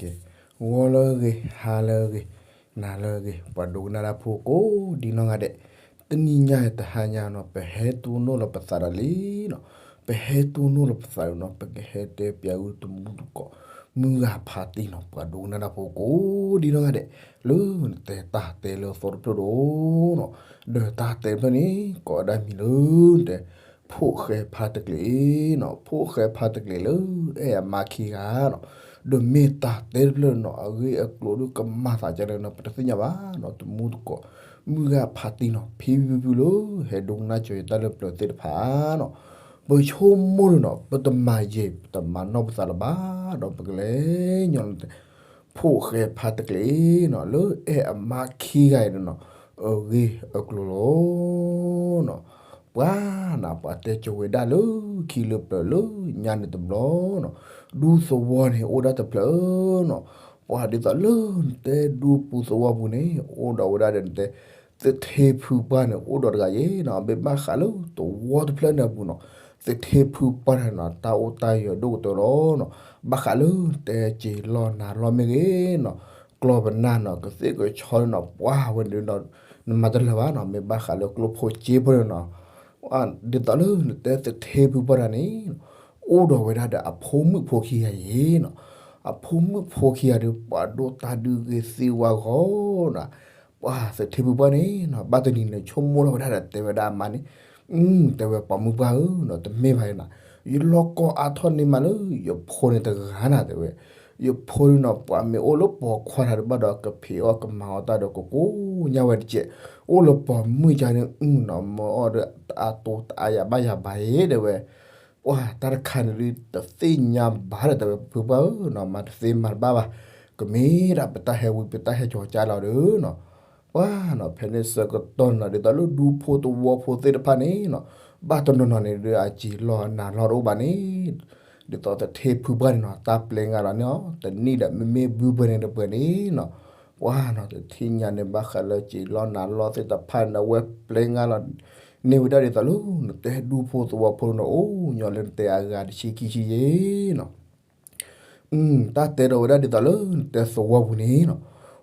ကဲ, ဂီၤလၢအဂ့ၤ, ဟါလၢအဂ့ၤ, နၤလၢအဂ့ၤ, ပှၤဒိကနၣ်တၢ်ဖိကိးဒ်နီၢ်ဂၤဒဲး, တနံၤညါတဟါညါနီၤ ပဟဲတူၢ်နီၣ်လီၤပသးဒီးလံနီၤ, ပဟဲတူၢ်နီၣ်လီၤပသးဒီးနီၤ ပကဟဲတဲပၠးအုတမူတကိး မုၢ်ဂၤဖးတံၢ်နီၤ ပှၤဒိကနၣ်တၢ်ဖိကိးဒ်နီၢ်ဂၤဒဲး, လၢနတဲတၢ်တဲလၢအသီတဖျၢၣ်ဒီးနီၤ, ဒီးတၢ်တဲတဖျၢၣ်န့ၣ် ကိးဝဲဒၣ်မံၤလၢနတဲ ဖိၣ်ဃဲဖါတကျဲးနီၤ, ဖိၣ်ဃဲဖါတကျဲးလၢအဲၣ်အမါခံဂၤနီၤ, ဒီးမ့ၢ်တၢ်တဲတဖျၢၣ်နီၤ အဂ့ၢ်အကျိၤဒုးကမၤသးဒ်လဲၣ်နီၤ ပတသ့ၣ်ညါဘၣ်နီၤ, တမူတကိး မုၢ်ဂၤဖးတံၢ်နီၤ ဖံဖုဖုလၢ ဟဲဒိကနၣ်စၢၤယတၢ်လၢပျၢၤသ့ၣ်တဖၣ်နီၤ, ပဆိကမိၣ်ဒုးနီၤ ပတမၤယံာ် ပတမၤနီၢ်ပသးလၢၤဘၣ်ဒီး ပကလဲၤညီနုၢ်တဲ ဖိၣ်ဃဲဖါတကျဲးနီၤ လၢအဲၣ်အမါခံဂၤအံၤန့ၣ်နီၤ အဂ့ၢ်အကျိၤလီၤနီၤ, ပှၤနီၤ ပှၤတဲကၠိၤဝဲဒၣ်လၢခံလၢပျၢၤလၢညါန့ၣ်တဘျီနီၤ, ဒူသဝီန့ၣ်အိၣ်ဒၣ်တဖျၢၣ်နီၤ, ပှၤဒ်သိးလၢနတဲဒူပူၤသဝီပူၤန့ၣ် အိၣ်ဒီးဝဲဒၣ်ဒီးနတဲ သထ့ဖုပှၢ်န့ၣ် အိၣ်ဒီးတဂၤယဲနီၤ, မ့ၢ်ဘၣ်ဃးလၢသဝီတဖျၢၣ်န့ၣ်အပူၤနီၤ, သထ့ဖုပှၢ်န့ၣ်နီၤ တၢ်အိၣ်တၢ်ယၢၤဒိၣ်ကတၢၢ်လီၤနီၤ, ဘၣ်ဃးလၢတဲက့ၤလီၢ်နၤလီၢ်မ့ၢ်ဂ့ၤနီၤ, ကျီၢ်ပနၢ်နီၤ ကသ့ၣ်ကဆီန့ၣ်နီၤ ပှၤဝဲန့ၣ်ဒီး နမၤတလၢာ်ဘၣ်နီၤ, မ့ၢ်ဘၣ်ဃးလၢကျိၣ်ဖိစ့ဖိန့ၣ်နီၤ, ဒ်သိးလၢနတဲသထ့ဖုပှၢ်တဂၤန့ၣ် အိၣ်ဒီးဝဲဒၣ်ဒီးအဖိမုၣ်ဖိခံဂၤယဲနီၤ, အဖိမုၣ်ဖိခံဂၤဒီး ပှၤဒိၣ်တၢ်ဒုးဂ့ၤသ့ဝါဂီၤနီၤ, ပှၤသထ့ဖုပှၢ်န့ၣ်နီၤ ဘၣ်တနံၤန့ၣ် ဆိကမိၣ်ထီၣ်ဝဲဒၣ်ဒီးတဲဝဲဒၣ်အမါန့ၣ်, တဲဝဲပှၤမုၣ်ပှၢ်ဧၢနီၤ တမ့ၢ်ဘၣ်နီၤ, ယလီၢ်ကီၢ်အါထီၣ်န့ၢ်မးလၢယဖိန့ၣ်တဂၤနီၤ တဲဝဲ, ယဖိန့ၣ်နီၤ ပှၤမ့ၢ်အိၣ်လၢပိာ်ခွါတဂၤဒီးဘၣ်ဒီး ကဖံးအီၣ်ကမၤအီၣ်တၢ်ဒီး ကကိးညါဝဲတကဲး, အိၣ်လၢပိာ်မုၣ်ကန့ၣ်နီၤ မ့ၢ်အီၣ်ဒီးတအါတိတအါယၤဘၣ်ယၤဘၣ်ယဲ တဲဝဲ, ပှၤတၢ်တခါန့ၣ်ဒုး တသ့ၣ်ညါဘၣ်ဒီး တဲဝဲ ဖုပှၢ်ဧၢနီၤ မၤတသ့မၤတဘၣ်ဘၣ်, ကမ့ၢ်ဒၣ်ပတၢ်ဟဲဝံပတၢ်ဟဲကီၤကၢ်လီၤဒီးနီၤ, ပှၤနီၤ ဖဲန့ၣ်ဆၢကတီၢ်နီၤ ဒ်သိးလၢဒူဖိသဝီဖိသ့ၣ်တဖၣ်န့ၣ်နီၤ, ဘၣ်တနီၤနီၤန့ၣ်ဒီး အစ့ၤလီၢ်နၤလီၢ်တအိၣ်ဘၣ်န့ၣ်, ဒ်သိးသထ့ဖုပှၢ်န့ၣ်နီၤ တၢ်ပျဲငါလီၤန့ၣ်အီၤ တနံၣ်ဒီး မ့မ့ၢ်ဘုပှဲၤန့ၣ်တပှဲၤန့ၣ်နီၤ, ပှၤနီၤ တထံၣ်ညါန့ၣ် ဘၣ်ဃးလၢစ့ၤလီၢ်နၤလီၢ်သ့ၣ်တဖၣ်န့ၣ် အဝဲပျဲငါလီၤန့ၢ်ဝဲဒၣ်ဒ်သိးလၢ နတဲဒူဖိသဝီဖိန့ၣ် အိၣ်ညီလၢနတဲအဂၤတဆံခံဆံယဲနီၤ တၢ်တဲဒီးဝဲဒၣ်ဒ်သိးလၢနတဲသဝီပူၤန့ၣ်နီၤ,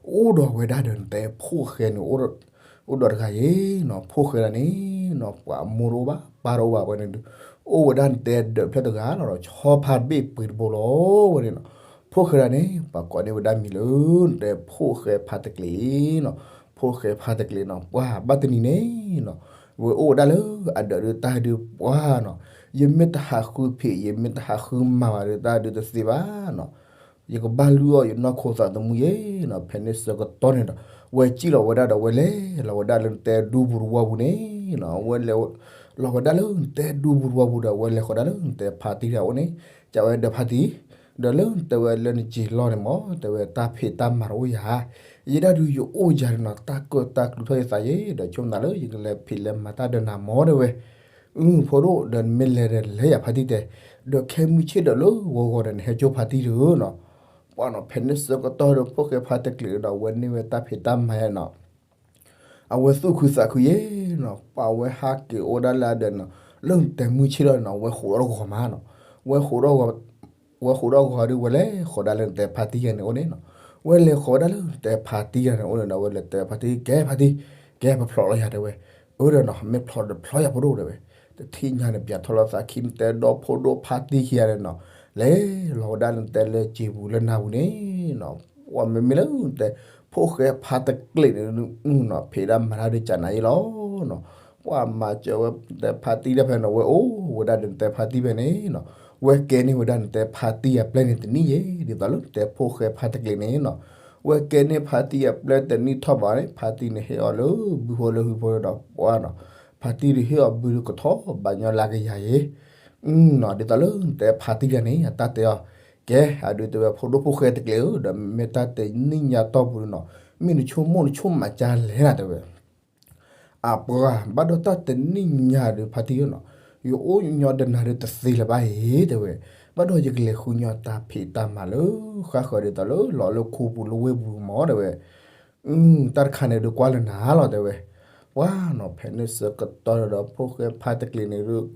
အိၣ်ဒီးဝဲဒၣ်ဒီးနတဲဖိၣ်ဃဲန့ၣ် အိၣ်ဒီးတဂၤယဲနီၤ, ဖိၣ်ဃဲဒၣ်န့ၣ်နီၤ ပှၤအမိၢ်တအိၣ်ဘၣ် ပၢ်တအိၣ်ဘၣ်ဝဲန့ၣ်ဒီး အိၣ်ဝဲဒၣ်နတဲဒၢးဖျၢၣ်တဂၤလီၤဒီး ဆီဖါတဘ့ၣ်ပှ့ၤတဘိလီၤဝဲန့ၣ်နီၤ, ဖိၣ်ဃဲဒၣ်န့ၣ် ပှၤကိးန့ၢ်ဝဲဒၣ်မံၤလၢ နတဲဖိၣ်ဃဲဖါတကျဲးနီၤ, ဖိၣ်ဃဲဖါတကျဲးနီၤ ပှၤဘၣ်တနံၤန့ၣ်နီၤ, ဝဲအိၣ်ဝဲဒၣ်လၢအဒၢးဒုးတၢ်ဒုးပှၤနီၤ, ယမ့ၢ်တဟးဃုဖံး ယမ့ၢ်တဟးဃုမၤဘၣ်ဒီးတၢ်ဒုးတသ့ဘၣ်နီၤ ယကဘၣ်လုၢ်အီၣ်ယနီၢ်ခိသးသမူယဲနီၤ, ဖဲန့ၣ်ဆၢကတီၢ်န့ၣ်ဒီး ဝဲစံၣ်လီၤဝဲဒၣ်ဒီး ဝဲလဲၤလီၤဝဲဒၣ်လၢနတဲဒူပူၤတဝီပူၤန့ၣ်နီၤ, ဝဲလဲၤ လီၤဝဲဒၣ်လၢနတဲဒူပူၤတဝီပူၤဒီး ဝဲလဲၤဃီၤဒၣ်လၢနတဲဖါတံၢ်တဂၤအအိၣ်န့ၣ်, ကဝဲဒီးဖါတံၢ်, ဒီးလၢနတဲဝဲလၢနစ့ၤလီၢ်န့ၣ်မ့ၢ် တဲဝဲတၢ်ဖံးတၢ်မၤတအိၣ်ယၤ, ယဲဒၣ်ဒုးယအိၣ်ယၤန့ၣ်နီၤ တၢ်ကၢၣ်တၢ်ကျူထီၣ်ယသးယဲ, ဒီးဆိကမိၣ်သးလၢယကလဲၤဖံးလဲၤမၤတၢ်ဒီးနၤမ့ၢ်တဲဝဲ အဖိဒိၣ်ဒီးနမ့ၢ်လဲၤဒီးလဲၤယၤဖါတံၢ်တဲ, ဒီးခဲမုၢ်ဆ့ၣ်ဒီးလၢဂီၤဂီၤဒီးနဟဲကၠိဖါတံၢ်တဂၤနီၤ, ပှၤနီၤ ဖဲန့ၣ်ဆၢကတီၢ်ဒီးဖိၣ်ဃဲဖါတကျဲးဒီး ဝဲန့ၢ်ဝဲတၢ်ဖံးတၢ်မၤယဲနီၤ, အဝဲသူၣ်ခုသးခုယဲနီၤ, ပှၤဝဲဟးက့ၤအိၣ်ဒၣ်လၢအဒၢးနီၤ, လၢနတဲမုၢ်ဆ့ၣ်ဒီးနီၤ ဝဲဃိးထီၣ်ဂီၤမးနီၤ, ဝဲဃိးထီၣ်ဂီၤ ဝဲဃိးထီၣ်ဂီၤဒီး ဝဲလဲၤဃီၤဒၣ်လၢနတဲဖါတံၢ်ယဲန့ၣ်အိၣ်န့ၣ်နီၤ, ဝဲလဲၤဃီၤဝဲဒၣ်လၢနတဲဖါတံၢ်ယဲန့ၣ်အိၣ်န့ၣ်ဒီး ဝဲလဲၤတဲဖါတံၢ် ကဲဖါတံၢ်, ကဲပဖျိးလီၤယၤတဲဝဲ, အၢဒီးနီၤ မ့ၢ်ဖျိးဒီးဖျိးယၤဖိဒိၣ်တဲဝဲ, တထံၣ်ညါန့ၣ် ပၠးထီၣ်လီၤသးခံ နတဲဒီဖိဒိၣ်ဖါတံၢ်ခံဂၤန့ၣ်နီၤ, လဲၤလီၤဝဲဒၣ်လၢနတဲလၢစ့ၤပူၤလၢနၤပူၤန့ၣ်နီၤ, ပှၤမ့မ့ၢ်လၢနတဲ ဖိၣ်ဃဲဖါတကျဲးန့ၣ်နီၤ ဖံးဒၣ်မၤတၢ်ဒုးကနၤယဲလီၤနီၤ, ပှၤမၤစၢၤဝဲတဲဖါတံၢ်တဖဲနီၤ ဝဲအိၣ်ဝဲဒၣ်ဒီးနတဲဖါတံၢ်ဖဲန့ၣ်နီၤ, ဝဲကဲန့ၢ်ဝဲဒၣ်နတဲဖါတံၢ်အပျဲၢ်န့ၣ်တနံၣ်ယဲ, ဒ်သိးလၢနတဲဖိၣ်ဃဲဖါတကျဲးန့ၣ်နီၤ, ဝဲကဲန့ၢ်ဖါတံၢ်အပျဲၢ်တနံၣ်ထီၣ်ဘးန့ၣ် ဖါတံၢ်န့ၣ်ဟ့ၣ်အီၤလၢဘုဟိလၢဟုဖိဒီးပှၤနီၤ, ဖါတံၢ်ဒုးဟ့ၣ်အီၤဘုဒုးကထီၣ်ဘးညီလၢကယၤယဲ နီၤ ဒ်သိးလၢနတဲဖါတံၢ်တဂၤန့ၣ် အတၢ်တဲအီၤ, ကဲ အဒုးတဲဝဲဖိဒိၣ်ဖိၣ်ဃဲတကျဲးဧၢ, ဒီးမ့ၢ်တၢ်တနံၣ်ညါတီၢ်ပူၤနီၤ, မ့ၢ်နဆိကမိၣ်နဆိကမးကလဲၣ်နၤတဲဝဲ, အပှၤ ဘၣ်ဒီးတၢ်တနံၣ်ညါဒီးဖါတံၢ်ဧၢနီၤ, ယအိၣ်ညီဒီးနၤဒီးတသ့လၢၤဘၣ်အံၤတဲဝဲ, ဘၣ်ဒီးယကလဲၤဃုညီတၢ်ဖံးတၢ်မၤလၢ ဃၣ်ဃၢၤဒ်သိးလၢလီၤလၢခူပူၤလၢဝ့ၢ်ပူၤမးတဲဝဲ တၢ်တခါန့ၣ်ဒုးကွၢ်လၢနၤလီၤ တဲဝဲ. ပှၤနီၤ ဖဲန့ၣ်ဆၢကတီၢ်ဒီး ဖိၣ်ဃဲဖါတကျဲးန့ၣ်ဒုး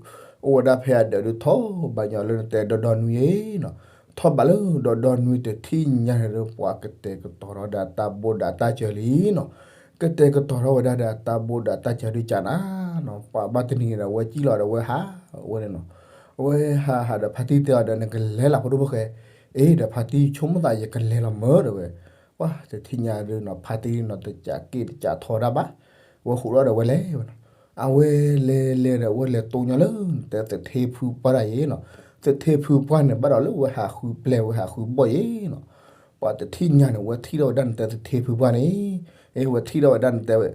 အိၣ်ဝဲဒၣ်ဖဲအဒၢးဒုးထီၣ်ဘၣ်ညီလၢနတဲဒီဒီနွံယဲနီၤ. ထီၣ်ဘးလၢဒီဒီနွံတထံၣ်ညါန့ၣ်ဒီး ပှၤကတဲာ်ကတီၤထီၣ်ဒီးအတၢ်ဘိၣ်ဒီးအတၢ်စၢၤလံနီၤ. ကတဲာ်ကတီၤထီၣ်ဝဲဒၣ်ဒီးအတၢ်ဘိၣ်ဒီးအတၢ်စၢၤဒုးကနၤနီၤ. ပှၤဘၣ်တနံၤန့ၣ်ဒီး အဝဲစံၣ်လီၤဒီးအဝဲဟးဝဲန့ၣ်နီၤ. အဝဲဟးဟးဒီးဖါတံၢ်တဲအီၤဒီး နကလဲၤလၢ်ဖိဒိၣ်ဖိၣ်ဃဲ, အ့ ဒီးဖါတံၢ်ဆိကမိၣ်သး ယကလဲၤလီၤမၢဒီးဝဲ, ပှၤတထံၣ်ညါဒုးနီၤ ဖါတံၢ်နီၤ တကးက့ၣ်တကးထီဒါဘၣ်, အဝဲဟူးထီၣ်ဒီးဝဲလဲၤဝဲနီၤ. အဝဲလဲၤလဲၤဒီး အဝဲလဲၤတိၢ်ညီလၢ တဲသထ့ဖုပှၢ်တၢ်အံၤနီၤ. သထ့ဖုပှၢ်န့ၣ် ဘၣ်ဒီးလၢဝဲဟးဃုပျဲၢ် ဝဲဟးဃုဘီၣ်အံၤနီၤ. ပှၤတထံၣ်ညါန့ၣ် ဝဲထံၣ်ထီၣ်ဝဲဒၣ်နတဲသထ့ဖုပှၢ်န့ၣ်, အ့ ဝဲထံၣ်ထီၣ်ဝဲဒၣ်နတဲဝဲ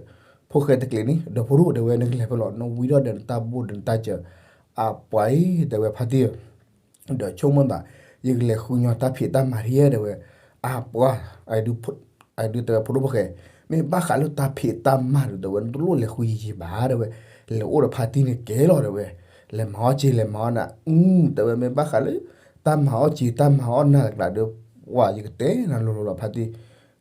ဖိၣ်ဃဲတကျ့ၤန့ၣ် ဒီးဖိဒိၣ်တဲဝဲ နကလဲၤဖဲလဲၣ် နဝံထီၣ်ဒီးနတၢ်ဘိၣ်ဒီးနတၢ်စၢၤ, အပှၤအံၤ တဲဝဲဖါတံၢ်ဧၢ ဒီးဆိကမိၣ်သး ယကလဲၤဃုညီတၢ်ဖံးတၢ်မၤဒ်တဲဝဲ, အပှၤ အဒုးတဲဝဲ ဖိဒိၣ်ဖိၣ်ဃဲ, မ့ၢ်ဘၣ်ဃးလၢတၢ်ဖံးတၢ်မၤဒီး တဲဝဲ နတလိၣ်လဲၤဃုယံာ်ယံာ်ဘၣ် တဲဝဲ, လဲၤအိၣ်ဒီးဖါတံၢ်န့ၣ်ကဲလီၤ တဲဝဲ, လဲၤမၤအီၣ်စ့ၤ လဲၤမၤအီၣ်နၤ, အ တဲဝဲ မ့ၢ်ဘၣ်ဃးလၢ တၢ်မၤအီၣ်စ့ၤ တၢ်မၤအီၣ်နၤတကျါဒီး ပှၤ ယကတဲနၤလိၤလိၤလီၤ ဖါတံၢ်,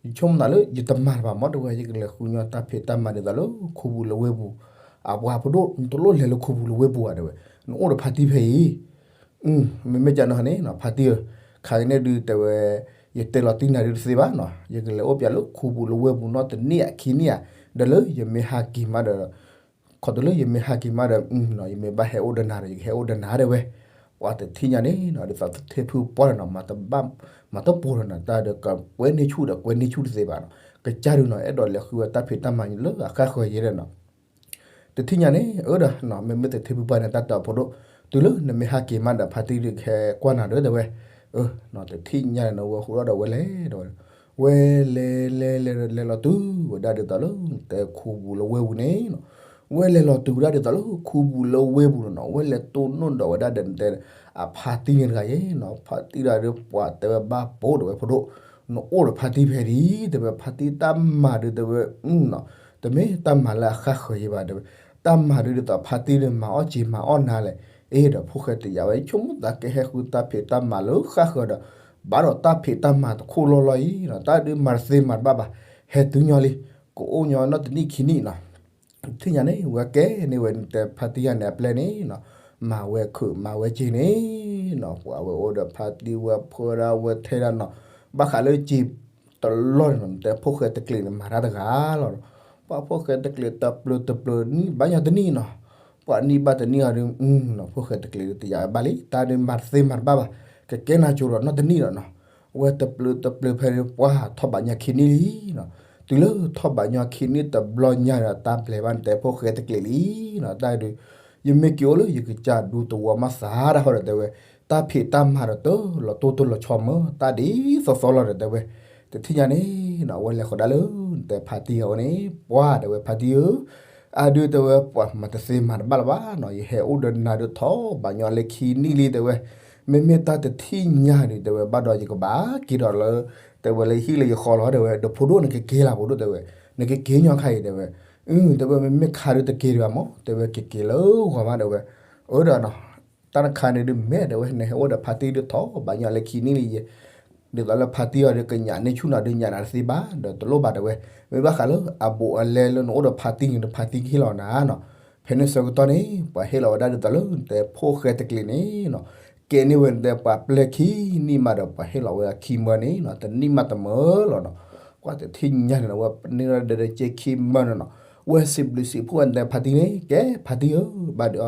ယဆိကမိၣ်သးလၢ ယတမၤတဘၣ်မၢ် တဲဝဲ, ယကလဲၤဃုညီတၢ်ဖံးတၢ်မၤဒ်သိးလၢခိပူၤလၢဝ့ၢ်ပူၤ, အပှၤဖိဒိၣ် နတလိၣ်လဲၤလၢခိပူၤလၢဝ့ၢ်ပူၤဘၣ် တဲဝဲ, နအိၣ်ဒီးဖါတံၢ်ဖဲအံၤ မ့မ့ၢ်ကန့ၣ်န့ၣ် ဖါတံၢ်ဧၢ, ခါကန့ၣ်ဒုးတဲဝဲ, ယတဲလီၤတံၢ်နၤဒုးတသ့ဘၣ်နီၤ, ယကလဲၤအိၣ်ပၠးလၢခိပူၤလၢဝ့ၢ်ပူၤနီတနံၣ်ဧါခံနံၣ်ဧါ, ဒီးလၢယမ့ၢ်ဟးက့ၤမးဒီး, ခီတုၤလၢယမ့ၢ်ဟးက့ၤမးဒီး, ယမ့ၢ်ဘၣ်ဟဲအိၣ်ဒီးနၤဒီး ယကဟဲအိၣ်ဒီးနၤ တဲဝဲ, ပှၤတထံၣ်ညါန့ၣ် ဒ်သိးသထ့ဖုပှၢ်န့ၣ်နီၤ, မၤတပူၤဒီးနၤတၢ်ဒီး ကကွဲန့ၢ်ဆူၣ်ဒီးကွဲန့ၢ်ဆူၣ်တသ့ဘၣ်နီၤ, ကစၢ်ဒုးနီၤ အဲၣ်ဒိးလဲၤဃုဝဲတၢ်ဖံးတၢ်မၤလၢအဃၣ်ဃၢၤယဲဒီးနီၤ တထံၣ်ညါန့ၣ် အၢဒီး မ့မ့ၢ်သထ့ဖုပှၢ်န့ၣ် တၢ်တဲအီၤဖိဒိၣ်, တုၤလၢနမ့ၢ်ဟးက့ၤမးဒီး ဖါတံၢ်ဒုးကဟဲကွၢ်နၤဒီး တဲဝဲ, တထံၣ်ညါန့ၣ် ဝဲဟူးထီၣ်ဒီးဝဲလဲၤဒီးဝဲ, ဝဲလဲၤလဲၤလဲၤလဲၤလီၤတုၤဝဲဒၣ်ဒ်သိးလၢ တဲခိပူၤလၢဝ့ၢ်ပူၤန့ၣ်နီၤ, ဝဲလဲၤလီၤတုၤဝဲဒၣ်ဒ်သိးလၢခိပူၤလၢဝ့ၢ်ပူၤန့ၣ်နီၤ, ဝဲလဲၤတိၢ်နီၣ်ဒီးဝဲဒၣ်ဒီး တဲ အဖါတံၢ်န့ၣ်တဂၤယဲနီၤ, ဖါတံၢ်ဒၣ်ဒီးပှၤတဲဝဲဘၣ်ပိာ်ဒီးဝဲဖိဒိၣ်, နအိၣ်ဒီးဖါတံၢ်ဖဲဒ် တဲဝဲ ဖါတံၢ်တၢ်မၤဒုး တဲဝဲ, တမ့ၢ်တၢ်မၤလၢအဃၣ်ဃၢၤယဲဘၣ် တဲဝဲ, တၢ်မၤဒုးဒ်သိးဖါတံၢ်ဒုးမၤအီၣ်စ့ၤမၤအီၣ်နၤလဲၣ်, အ့ဒီးဖိၣ်ဃဲတယာ်ဝဲ ဆိကမိၣ်သးကဟဲဃုတၢ်ဖံးတၢ်မၤလၢဃၣ်ဃၢၤဒီး ဘၣ်ဒီးတၢ်ဖံးတၢ်မၤတခိၣ်လီၢ်လီၢ်အံၤနီၤ, တၢ်ဒုးမၤတသ့မၤတဘၣ်ဘၣ်, ဟဲတုၤညီလံ, ကအိၣ်ညီနီတနံၣ်ခံနံၣ်နီၤ ထံၣ်ညါန့ၣ် ဝဲကဲန့ၢ်ဝဲတဲဖါတံၢ်ယၤန့ၣ်အပျဲၢ်န့ၣ်နီၤ, မၤဝဲခုးမၤဝဲစ့ၤန့ၣ်နီၤ, ပှၤဝဲအိၣ်ဒီးဖါတံၢ်ဝဲဖၢဒၣ်ဝဲထဲဒၣ်နီၤ, ဘၣ်ဃးလၢစ့ၤတလီၢ်န့ၣ်နီၤ တဲဖိၣ်ဃဲတကျ့ၤန့ၣ် မၤတၢ်တဂၤလီၤနီၤ, ပှၤဖိၣ်ဃဲတကျ့ၤတပျုာ်တပျုာ်နံၣ်ဘၣ်ညီတနံၣ်နီၤ, ပှၤနံၣ်ဘၣ်တနံၣ်အီၤဒုး ဖိၣ်ဃဲတကျ့ၤဒုးတယာ်ဝဲဘၣ်လံ, တၢ်ဒုးမၤတသ့မၤတဘၣ်ဘၣ်, ကကဲနၤကၠိဒီးနီတနံၣ်ဒီးနီၤ, ဝဲတပျုာ်တပျုာ်ဖဲဒုး ပှၤထီၣ်ဘးညီခံနံၣ်လံနီၤ, တုၤလၢထီၣ်ဘးညီခံနံၣ်တဘျီညါဒီး တၢ်ဘျဲးဘၣ်န့ၣ် တဲဖိၣ်ဃဲတကျ့ၤလံနီၤ, တၢ်ဒုး ယမ့ၢ်က့ၤအိၣ်လၢယကစၢ်ဒူသဝီမးသးတၢ်ဃီဒီး တဲဝဲ, တၢ်ဖံးတၢ်မၤဒီးတလီၤတိၢ်တလီၤဆီမၢ် တၢ်ဒ်သိးသိးလီၤဒီး တဲဝဲ, တထံၣ်ညါန့ၣ်နီၤ အဝဲလဲၤဃီၤဒၣ်လၢ တဲဖါတံၢ်အအိၣ်န့ၣ် ပှၤ တဲဝဲ ဖါတံၢ်ဧၢ, အါဒုး တဲဝဲ ပှၤမၤတသ့မၤတဘၣ်လၢၤဘၣ်နီၤ, ယဟဲအိၣ်ဒီးနၤဒုးထီၣ်ဘးညီလၢခံနံၣ်လံ တဲဝဲ, မ့မ့ၢ်တၢ်တထံၣ်ညါဒုး တဲဝဲ ဘၣ်ဒီးယကဘၣ်က့ၤဒီးလၢ တဲဝဲလၢဟံၣ်လၢယဃီလီၤ တဲဝဲ, ဒီးဖိဒိၣ်နကက့ၤလၢ်ဖိဒိၣ် တဲဝဲ, နကက့ၤညီခါအံၤ တဲဝဲ, အ တဲဝဲ မ့မ့ၢ်ခါဒုးတက့ၤဒံးဘၣ်မၢ် တဲဝဲ ကက့ၤလၢဂီၤမး တဲဝဲ, အၢဒီးနီၤ တၢ်တခါန့ၣ်ဒုးမဲာ် တဲဝဲ နဟဲအိၣ်ဒီးဖါတံၢ်ဒုးထီၣ်ဘးညီလၢခံနံၣ်လံယဲ, ဒ်သိးလၢဖါတံၢ်အီၤဒုးကညးန့ၢ်ဆူၣ်နၤဒုးညးနၤတသ့ဘၣ် ဒီးတလိၣ်ဘၣ် တဲဝဲ, မ့ၢ်ဘၣ်ဃးလၢအဘူးအလဲလၢနအိၣ်ဒီးဖါတံၢ်န့ၣ်ဒီး ဖါတံၢ်ကဟ့ၣ်လီၤနၤနီၤ, ဖဲန့ၣ်ဆၢကတီၢ်န့ၣ် ပှၤဟ့ၣ်လီၤဝဲဒၣ်ဒ်သိးလၢ တဲဖိၣ်ဃဲတကျ့ၤန့ၣ်နီၤ, ကဲန့ၢ်ဝဲတဲပှၤပျဲၢ်ခံနံၣ်မးဒီး ပှၤဟ့ၣ်လီၤဝဲအခံမၢန့ၣ်နီၤ တနံၣ်မးတမၢလီၤနီၤ, ကွၢ်တထံၣ်ညါန့ၣ်နီၤ ဝဲန့ၢ်ဒီးဒီးကဲခံမၢန့ၣ်နီၤ, ဝဲစံးဘျုးစံးဖှိၣ်ဝဲတဲဖါတံၢ်န့ၣ် ကဲဖါတံၢ်ဧၢ ဘၣ်ဒုး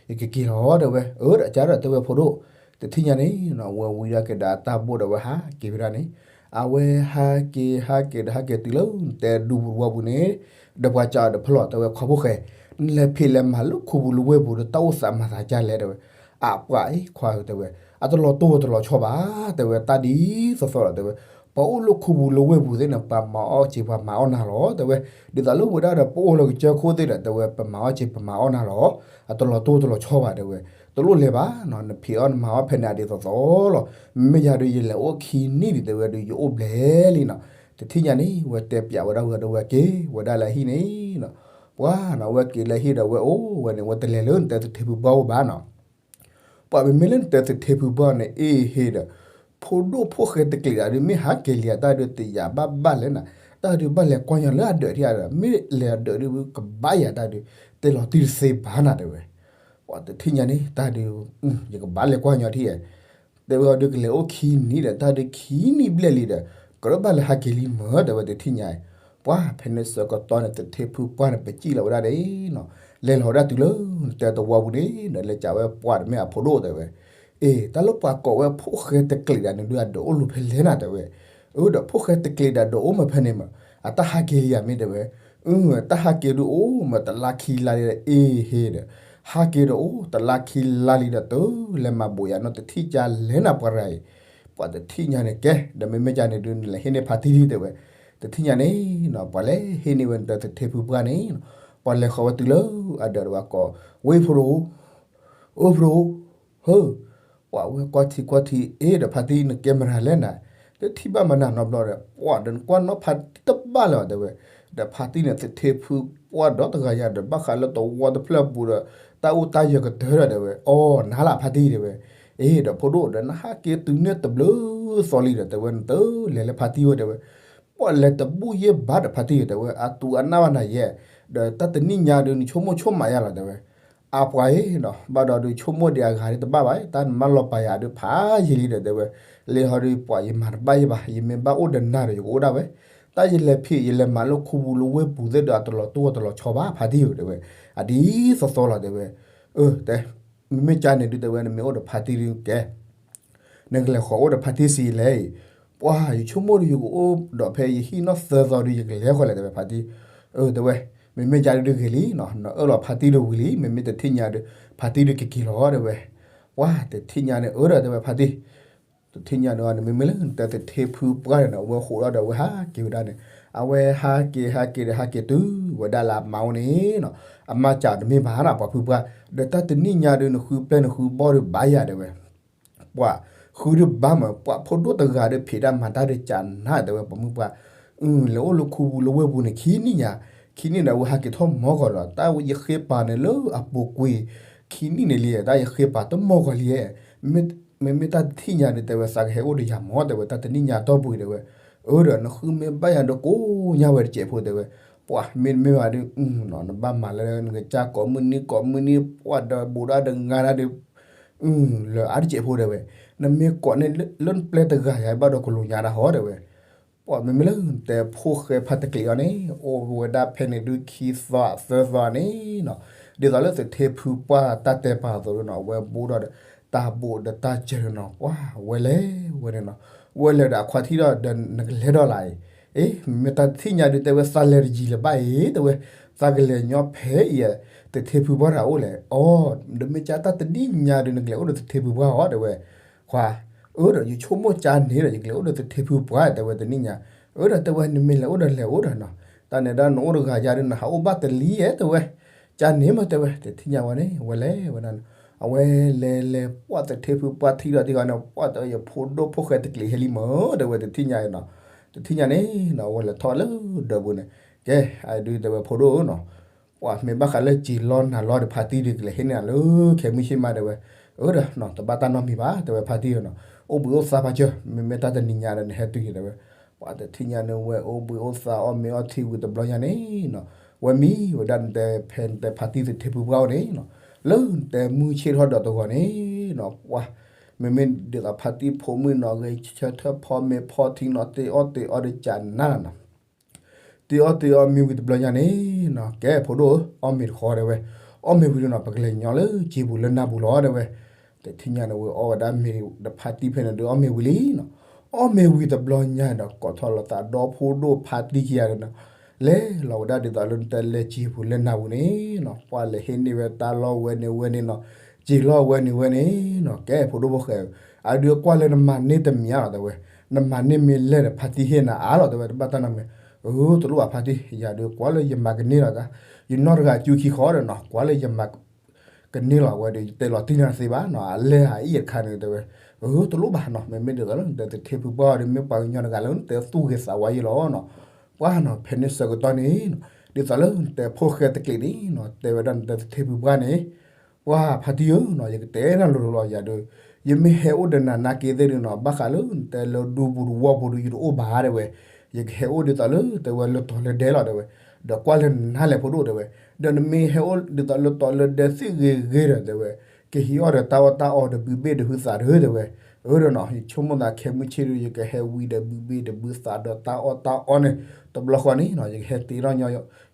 အီၤဒီး ယကက့ၤလီၤ တဲဝဲ, အၢ ဒီးကဒီး တဲဝဲဖိဒိၣ်, တထံၣ်ညါန့ၣ်နီၤ ဝဲဝံၤဒီးက့ၤဒီးအတၢ်ဘိၣ်ဒီးဝဲဟးက့ၤဝဲဒၣ်န့ၣ်, အဝဲဟးက့ၤဟးက့ၤဒီးဟးက့ၤတုၤလၢ တဲဒူပူၤတဝီပူၤန့ၣ်, ဒီးပှၤစံးအီၤဒီးဖဲလဲၣ် တဲဝဲ ခွါဖိၣ်ဃဲ, နလဲၤဖံးလဲၤမၤလၢခိပူၤလၢဝ့ၢ်ပူၤဒီး တၢ်အိၣ်သးမၤသးဒ်လဲၣ် တဲဝဲ, အပှၤအံၤ ခွါဧၢ တဲဝဲ, အတလီၤတိၢ်တလီၤဆီဘၣ် တဲဝဲ တၢ်ဒ်သိးသိးလီၤ တဲဝဲ, ပှၤအိၣ်လၢခိပူၤလၢဝ့ၢ်ပူၤသ့ၣ်န့ၣ် ပှၤမၤအီၣ်စ့ၤပှၤမၤအီၣ်နၤလီၤ တဲဝဲ, ဒ်သိးလၢဝဲဒၣ်ဒီးပအိၣ်လၢကစၢၢ်ခိၣ်သ့ၣ်ဒီး တဲဝဲ ပမၤအီၣ်စ့ၤပမၤအီၣ်နၤလီၤ, အတလီၤတိၢ်တလီၤဆီဘၣ် တဲဝဲ, တလိၣ်လဲၤဘၣ်နီၤ နဖံးအီၣ်နမၤအီၣ်ဖဲန့ၣ်အဒ်သိးသိးလီၤ, မ့မ့ၢ်ယၤဒုးယလဲၤအိၣ်ခံနံၣ်ဒံး တဲဝဲဒုး ယအိၣ်ဘျဲၣ်လံနီၤ, တထံၣ်ညါန့ၣ် ဝဲတဲပျးဝဲဒၣ်ဝဲဒီးဝဲက့ၤဝဲဒၣ်လၢဟံၣ်န့ၣ်နီၤ, ပှၤနီၤ ဝဲက့ၤလၢဟံၣ်ဒီးဝဲအိၣ်ဝဲန့ၣ် ဝဲတလဲၤလၢနတဲသထ့ဖုပှၢ်အိၣ်ဘၣ်နီၤ ပှၤမ့မ့ၢ်လၢနတဲသထ့ဖုပှၢ်န့ၣ် အ့ဟ့ဒီး ဖိဒိၣ်ဖိၣ်ဃဲတကျ့ၤဒၣ်ဒုး မ့ၢ်ဟးက့ၤလံတၢ်ဒုးတယာ်ဘၣ်ဘၣ်လဲၣ်နၤ, တၢ်ဒုးဘၣ်လဲၤကွၢ်ညီလၢအဒၢးထံၣ်ဒီး မ့ၢ်လဲၤအဒၢးဒုးကဘၣ်ယၤတၢ်ဒုး တဲလီၤတံၢ်တသ့ဘၣ်နၤတဲဝဲ, ပှၤတထံၣ်ညါန့ၣ် တၢ်ဒုး ယကဘၣ်လဲၤကွၢ်ညီထံၣ် တဲဝဲအီၤဒုးကလဲၤအိၣ်ခံနံၤဒီး တၢ်ဒုးခံနံၤဘျဲၣ်လံဒီး ကြၢးဘၣ်လဲၤဟးက့ၤလံမၢ် တဲဝဲတထံၣ်ညါအံၤ, ပှၢ်ဖဲန့ၣ်ဆၢကတီၢ်န့ၣ် သထ့ဖုပှၢ်န့ၣ် ပစံၣ်လီၤဝဲဒၣ်န့ၣ်နီၤ, လဲၤလီၤဝဲဒၣ်တုၤလၢ နတဲတဝီပူၤန့ၣ်ဒီး လဲၤကးဝဲပှၢ်တမ့ၢ်အဖိဒိၣ်တဲဝဲ, အ့ တၢ်လၢပှၤကိးဝဲဖိၣ်ဃဲတကျံးဒၣ်န့ၣ်ဒုး အဒုးအိၣ်လူၤဖဲလဲၣ်နၤတဲဝဲ, အၢ ဒီးဖိၣ်ဃဲတကျံးဒၣ်ဒုးအိၣ်မၢ်ဖဲန့ၣ်မၢ်, အတၢ်ဟးက့ၤလံဧါမ့ၢ်တဲဝဲ, အၢ တၢ်ဟးက့ၤဒုးအိၣ်မၢ်တလါခံလါလံဒီး အ့ဟ့ဒီး ဟးက့ၤဒီးအိၣ်တလါခံလါလံဒီး တုၤလဲၤမၤဘိးယၤနီၢ်တထံၣ်ကၢလဲၣ်နၤပှၤရၤအံၤ, ပှၢ်တထံၣ်ညါန့ၣ်ကဲ ဒီးမ့မ့ၢ်ကၢန့ၣ်ဒုး နလဲၤဟ့ၣ်န့ၢ်ဖါတံၢ်လံတဲဝဲ, တထံၣ်ညါန့ၣ်နီၤ ပှၤလဲၤဟ့ၣ်န့ၢ်ဝဲနတဲသထ့ဖုပှၢ်န့ၣ်နီၤ, ပှၤလဲၤဃီၤဝဲတုၤလၢအဒၢးဒီးပှၤကိး, ဝ့ၢ်ဖိဒိၣ် အိၣ်ဖိဒိၣ်, ဟၢ ပှၤဝဲကွၢ်ထံကွၢ်ထံ အ့ဒီးဖါတံၢ်နကဲမရၤလဲၣ်နၤ, တထံၣ်ဘၣ်မနၤနီတဘျီဒီး ပှၢ်ဒီးနကွၢ်နီၣ်ဖါတံၢ်တဘၣ်လၢၤတဲဝဲ, ဒီးဖါတံၢ်န့ၣ် သထ့ဖုပှၢ်ဒီတဂၤယၤဒီး ဘၣ်ဃးလၢတဝီတဖျၢၣ်ပူၤဒီး တၢ်အိၣ်တၢ်ယၢၤကတၢၢ်ဒီးတဲဝဲ, အီ နၤလၢဖါတံၢ်တဲဝဲ, အ့ ဒီးဖိဒိၣ်ဒီး နဟးက့ၤတုၤန့ၣ်တဘျုးသီလံဒီးတဲဝဲ နတလဲၤလၢဖါတံၢ်ဝဲတဲဝဲ, ပှၢ်လဲၤတဘူၣ်ယဲၢ်ဘးဒီးဖါတံၢ်တဲဝဲ အတူၢ်အနၢ်ဘၣ်နၤယဲၢ်, ဒီးတၢ်တနံၣ်ညါဒုး နဆိကမိၣ်ဆိကမးယါလီၤတဲဝဲ အပှၤအံၤနီၤ ဘၣ်ဒီးဒုးဆိကမိၣ်ဒံးအဂၤဒ်တဘၣ်ဘၣ် တၢ်နမၢလီၤပာ်ယၤဒုးဖးယံာ်လံဒီးတဲဝဲ, လံဟီဒုးပှၤယမၤတဘၣ်ယဲၢ်ဘၣ် ယမ့ၢ်ဘၣ်အိၣ်ဒီးနၤဒီးယကအိၣ်ဒၣ်ဝဲ, တၢ်ယလဲၤဖံးယလဲၤမၤလၢခူပူၤလၢဝ့ၢ်ပူၤသ့ၣ်ဒီး အတလီၤတူၢ်အတလီၤဆီဘၣ်ဖါတံၢ်ဧၢတဲဝဲ, အဒ်သိးသိးလီၤတဲဝဲ, အၢ တဲ, မ့မ့ၢ်ကၢန့ၣ်ဒုးတဲဝဲ နမ့ၢ်အိၣ်ဒီးဖါတံၢ်ဒုးကဲ နကလဲၤဃီၤအိၣ်ဒီးဖါတံၢ်စံးလဲၣ်အံၤ, ပှၢ်ယဆိကမိၣ်ဒီးယကအိၣ်ဒီးဖဲယဟံၣ်နီၢ်သၢသီဒုး ယကလဲၤဃီၤလဲၣ်တဲဝဲဖါတံၢ်, အၢ တဲဝဲ, မ့မ့ၢ်ကၢဒုးဂ့ၤလံနီၤ နအၢၣ်လီၤဖါတံၢ်ဒုးဝံၤလံ မ့မ့ၢ်တထံၣ်ညါဒုး ဖါတံၢ်ဒုးကက့ၤလီၤတဲဝဲ, ပှၢ်တထံၣ်ညါန့ၣ် အၢဒီးတဲဝဲဖါတံၢ် တထံၣ်ညါန့ၣ် နမ့မ့ၢ်လၢနတဲသထ့ဖုပှၢ်န့ၣ်နီၤ အဝဲဟးက့ၤဝဲဒၣ်န့ၣ်, အဝဲဟးက့ၤဟးက့ၤဒီးဟးက့ၤတုၤဝဲဒၣ်လၢအမါအိၣ်န့ၣ်နီၤ, အမါစံးတမ့ၢ်ဘၣ်နီၤ ပှၤဖုပှၢ်, ဒီးတၢ်တနံၣ်ညါဒုး နဃုပျဲၢ်နဃုဘီၣ်ဒုးဘၣ်ယၤတဲဝဲ, ပှၤဃုဒုးဘၣ်မး ပှၤဖိဒိၣ်တဂၤဒီးဖံးတၢ်မၤတၢ်ဒီးကနၤတဲဝဲ ပှၤမုၢ်ပှၢ်, လဲၤအိၣ်လၢခူပူၤလၢဝ့ၢ်ပူၤန့ၣ် ခံနံၣ်ညါ, ခံနံၣ်ဒီးအဝဲဟးက့ၤထီၣ်မီၢ်ဂီၤဒီး တၢ်ယဃ့ပာ်န့ၣ်လၢအပူၤကွံာ် ခံနံၣ်န့ၣ်လံ တၢ်ယဃ့ပာ်တမီၢ်ဂီၤလံ, မ့မ့ၢ်တၢ်တထံၣ်ညါဒုးတဲဝဲ သးကဟဲအိၣ်ဒီးယၤမၢ်တဲဝဲ တၢ်တနံၣ်ညါတီၢ်ပူၤတဲဝဲ, အၢဒီး နဃုမ့ၢ်ဘၣ်ယၤဒီးကိးညါဝဲတစဲးဖိတဲဝဲ, ပှၤမ့တမ့ၢ်ဘၣ်ဒုး နဘၣ်မၤလၢနကစၢ်ကိးမုၢ်နံၤကိးမုၢ်နံၤ ပှၤဒီးဘူးဒီးတဂၤဒီး လၢအါတစဲးဖိတဲဝဲ, နမ့ၢ်ကိးန့ၢ်လၢနပျဲၢ်တဂၤယၤဘၣ်ဒီးကလိာ်ညါတၢ်ဟီတဲဝဲ, ပှၤမ့မ့ၢ်လၢနတဲဖိၣ်ဃဲဖါတကျံးအီၤန့ၣ် အိၣ်ဝဲဒၣ်ဖဲန့ၣ်ဒုးခံသီသၢသီန့ၣ်နီၤ, ဒ်သိးလၢသထ့ဖုပှၢ်တၢ်တဲပာ်အသိးနီၤ အဝဲဘူးဒီးတၢ်ဘူးဒီးတၢ်စၢၤန့ၣ်နီၤ ပှၤဝဲလဲၤဝဲန့ၣ်နီၤ, ဝဲလဲၤဒီးအခွါထံၣ်ဒီးဒီးနကလဲၤဒီးလၢအံၤ, အ့ မ့မ့ၢ်တၢ်တထံၣ်ညါဒုးတဲဝဲ သးလဲၤတယံၤလၢၤဘၣ်အံၤတဲဝဲ, သးကလဲၤညီဖဲအံၤ သထ့ဖုပှၢ်တၢ်အိၣ်လဲၣ်, အီ ဒီးမ့ၢ်ကၢ်တၢ်တနံၣ်ညါဒုး နကလဲၤအိၣ်ဒီးသထ့ဖုပှၢ်အီၤတဲဝဲ, ခွါ, အၢဒီးယဆိကမိၣ်ကၢ်န့ၣ်ဒီး ယကလဲၤအိၣ်ဒီးသထ့ဖုပှၢ်တဲဝဲတနံၣ်ညါ, အၢဒီးတဲဝဲ နမ့ၢ်လဲၤအိၣ်ဒီးလဲၤအိၣ်ဒီးနီၤ, တၢ်န့ၣ်ဒၣ်နအိၣ်တဂၤယၤဒုး နဟးအိၣ်ဘၣ်တလံၤဧဲတဲဝဲ, ကၢ်န့ၣ်မ့ၢ်တဲဝဲ တထံၣ်ညါဝဲန့ၣ် ဝဲလဲၤဝဲဒၣ်န့ၣ်, အဝဲလဲၤလဲၤပှၢ်သထ့ဖုပှၢ်ထံၣ်ဒီးတံၢ်ဃီန့ၣ် ပှၢ်တဲဝဲ ယဖိဒိၣ်ဖိၣ်ဃဲတကျံးဟဲလံမၢ်တဲဝဲ တထံၣ်ညါနီၤ, တထံၣ်ညါန့ၣ်နီၤ အဝဲလဲၤထီၣ်လၢဒၢးပူၤန့ၣ်, ကဲ အဒုးတဲဝဲဖိဒိၣ်ဧၢနီၤ ပှၤမ့ၢ်ဘၣ်ဃးလၢစံာ်လီၢ်နၤလီၢ်ဒီးဖါတံၢ်ဒုး ကလဲၤဟ့ၣ်န့ၢ်နၤလၢခဲမုၢ်ဆ့ၣ်မးတဲဝဲ, အၢဒီး တဘၣ်တၢ်နီတမံၤဘၣ် တဲဝဲဖါတံၢ်ဧၢနီၤ, အိၣ်ဘှံးအိၣ်သါပာ်စၢၤ မ့မ့ၢ်တၢ်တနံၤညါဒီး နဟဲတုၤယၤတဲဝဲ, ပှၤတထံၣ်ညါန့ၣ်ဝဲအိၣ်ဘှံးအိၣ်သါအီၣ်မ့ၤအီထံဝံၤတဘျီညါန့ၣ်နီၤ, ဝဲမံဝဲဒၣ်နတဲဖဲနတဲဖါတံၢ်သထ့ဖုပှၢ်အိၣ်န့ၣ်နီၤ, လၢနတဲမုၢ်ဆ့ၣ်ထီၣ်ဒီးတဂီၤန့ၣ်နီၤ, ပှၤ မ့မ့ၢ်ဒ်သိးဖါတံၢ်ဖိမုၣ်နီၤ ဂဲၤဆၢထၢၣ်ဖီမ့ၤဖီထံနီၤ တ့အီၣ်တ့အီဒီးကနၤနီၤ တ့အီၣ်တ့အီမ့ၢ်ဝံၤတဘျီညါန့ၣ်နီၤ ကဲဖိဒိၣ်ဧၢ အီၣ်မ့ၤတဃီတဲဝဲ, အီၣ်မ့ၤဝံၤဒီးနီၤ ပကလဲၤညီလၢစံာ်ပူၤလၢနၢ်ပူၤလီၤတဲဝဲ, တထံၣ်ညါန့ၣ်ဝဲအီၣ်ဝဲဒၣ်မ့ၤဒီးဖါတံၢ်ဖဲန့ၣ်ဒုး အီၣ်မ့ၤဝံၤလံနီၤ, အီၣ်မ့ၤဝံၤတဘျီညါဒီး ကိးထီၣ်လီၤသးဒီဖိဒိၣ်ဖါတံၢ်ခံဂၤဒီးနီၤ, လဲၤလီၤဝဲဒၣ်ဒ်သိးလၢနတဲလဲၤစံာ်ပူၤလၢနၢ်ပူၤန့ၣ်နီၤ ပှၤလဲၤဟ့ၣ်န့ၢ်ဝဲတၢ်လီၢ်ဝဲန့ၣ်ဝဲန့ၣ်နီၤ, စံာ်လီၢ်ဝဲန့ၣ်ဝဲန့ၣ်နီၤ ကဲဖိဒိၣ်ဖိၣ်ဃဲဧၢ, အဒုးကွၢ်လၢနမၤန့ၢ်တမံၤဧါလီၤတဲဝဲ, နမၤန့ၢ်မ့ၢ်လဲၣ်ဒီးဖါတံၢ်ဟ့ၣ်နၤအါလီၤတဲဝဲ တဘၣ်တၢ်နီတမံၤ, အၢ တလိၣ်ဘၣ်ဖါတံၢ် ယၤဒုးကွၢ်လၢယမၤကန့ၢ်လီၤတၢ်, ယနီၢ်တဂၤကၠူခံဃီဒီးနီၤ ကွၢ်လၢယမၤ ကန့ၢ်လီၤဝဲဒီး ယတဲလီၤတံၢ်နၤတသ့ဘၣ်နီၤ အလဲၢ်အအံၤတခါန့ၣ်တဲဝဲ, အၢ တလိၣ်ဘၣ်နီၤ မ့မ့ၢ်ဒ်သိးလၢနတဲသထ့ဖုပှၢ်ဒီး မ့ၢ်ပှၤကညီတဂၤလၢနတဲသူၣ်ဂ့ၤသးဝါယံလီၤနီၤ, ပှၤနီၤ ဖဲန့ၣ်ဆၢကတီၢ်န့ၣ်နီၤ ဒ်သိးလၢနတဲဖိၣ်ဃဲတကျံးန့ၣ်နီၤ တဲဝဲဒၣ်နတဲသထ့ဖုပှၢ်န့ၣ် ပှၤဖါတံၢ်ဧၢနီၤ ယကတဲနၤလိၤလိၤလီၤ ယၤဒီး ယမ့ၢ်ဟဲအိၣ်ဒီးနၤနာ်က့သ့ၣ်ဒုးနီၤ ဘၣ်ဃးလၢနတဲလၢဒူပူၤတဝီပူၤဒုး ယတအိၣ်ဘၣ်တဲဝဲ, ယကဟဲအိၣ်ဒ်သိးလၢတဲဝဲလၢတီၤလၢဒဲလီၤတဲဝဲ, ဒီးကွၢ်လၢနနါလဲၣ်ဖိဒိၣ်တဲဝဲ, ဒီးနမ့ၢ်ဟဲအိၣ်ဒ်သိးလၢတီၤလၢဒဲသ့ၣ်ဂ့ၤဂ့ၤဒီးတဲဝဲ, ကဟံးအီၣ်ဒီးတၢ်အီၣ်တၢ်အီဒီးဘုဘ့ၣ်ဒီးဟုသးတဟၢတဲဝဲ, အၢဒီးနီၤ ယဆိကမိၣ်သးခဲမုၢ်ဆ့ၣ်ဒီး ယကဟဲဝံဒီးဘုဘ့ၣ်ဒီးဘုသးဒီးတၢ်အီၣ်တၢ်အီန့ၣ် တဘျီဃီန့ၣ်နီၤ ယကဟဲတ့ထီၣ်ညီ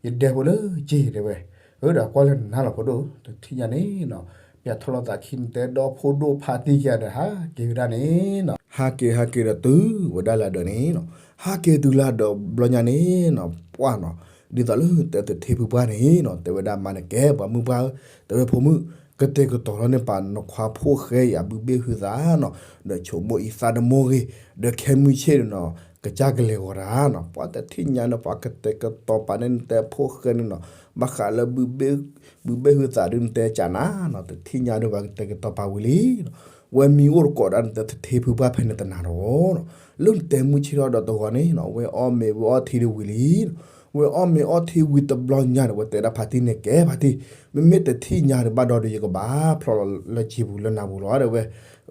ယဒဲဖိလၢစ့ၢ်တဲဝဲ, အၢဒီးကွၢ်လၢနၤလီၤဖိဒိၣ် တထံၣ်ညါန့ၣ်နီၤ ပျဲထီၣ်လိာ်သးခံနတဲဒီဖိဒိၣ်ဖါတံၢ်ခံဂၤဒီး ဟးက့ၤဝဲဒၣ်န့ၣ်နီၤ ဟးက့ၤဟးက့ၤဒီးတုၤဝဲဒၣ်လၢအဒၢးန့ၣ်နီၤ ဟးက့ၤတုၤလၢအဒၢးဘျီညါန့ၣ်နီၤ ပှၢ်နီၤ ဒ်သိးလၢတဲသထ့ဖုပှၢ်န့ၣ်နီၤ တဲဝဲဒၣ်မါန့ၣ်ကဲ ပှၤမုၣ်ပှၢ်ဧၢ တဲဝဲဖိမုၣ် ကတဲာ်ကတီၤထီၣ်န့ၢ်ပှၤနခွါဖိၣ်ဃဲအံၤအဘုဘ့ၣ်ဟုသးနီၤ ဒီးဆိကမိၣ်အံၤသးတမိၢ်ဂ့ၤ ဒီးခဲမုၢ်ဆ့ၣ်န့ၣ်နီၤ ကစၢ်ကလဲၤဂီၤတၢ်နီၤ ပှၤတထံၣ်ညါန့ၣ် ပှၤကတဲာ်ကတီၤပာ်န့ၢ်နတဲဖိၣ်ဃဲန့ၣ်နီၤ ဘၣ်ဃးလၢ ဘုဘ့ၣ်ဟုသးဒုးနတဲကၢ်နၤနီၤ တထံၣ်ညါဒီးပှၤကတဲာ်ကတီၤပာ်ဝံၤလံနီၤ ဝဲမံအိၣ်တကိးဒၣ်နတဲသထ့ဖုပှၢ်ဖဲန့ၣ်တနၤဒီးနီၤ လၢနတဲမုၢ်ဆ့ၣ်ထီၣ်ဒီးတဂီၤန့ၣ်နီၤ ဝဲအီၣ်မ့ၤဝဲအီထံဒီးဝံၤလံနီၤ ဝဲအီၣ်မ့ၤအီထံဝံၤတဘျီညါဒီး ဝဲတဲဒၣ်ဖါတံၢ်န့ၣ်ကဲဖါတံၢ် မ့မ့ၢ်တထံၣ်ညါဒီးဘၣ်ဒီး ယကဘၣ်ဖျီလီၤလၢစ့ပူၤလၢနၤပူၤလီၤ တဲဝဲ,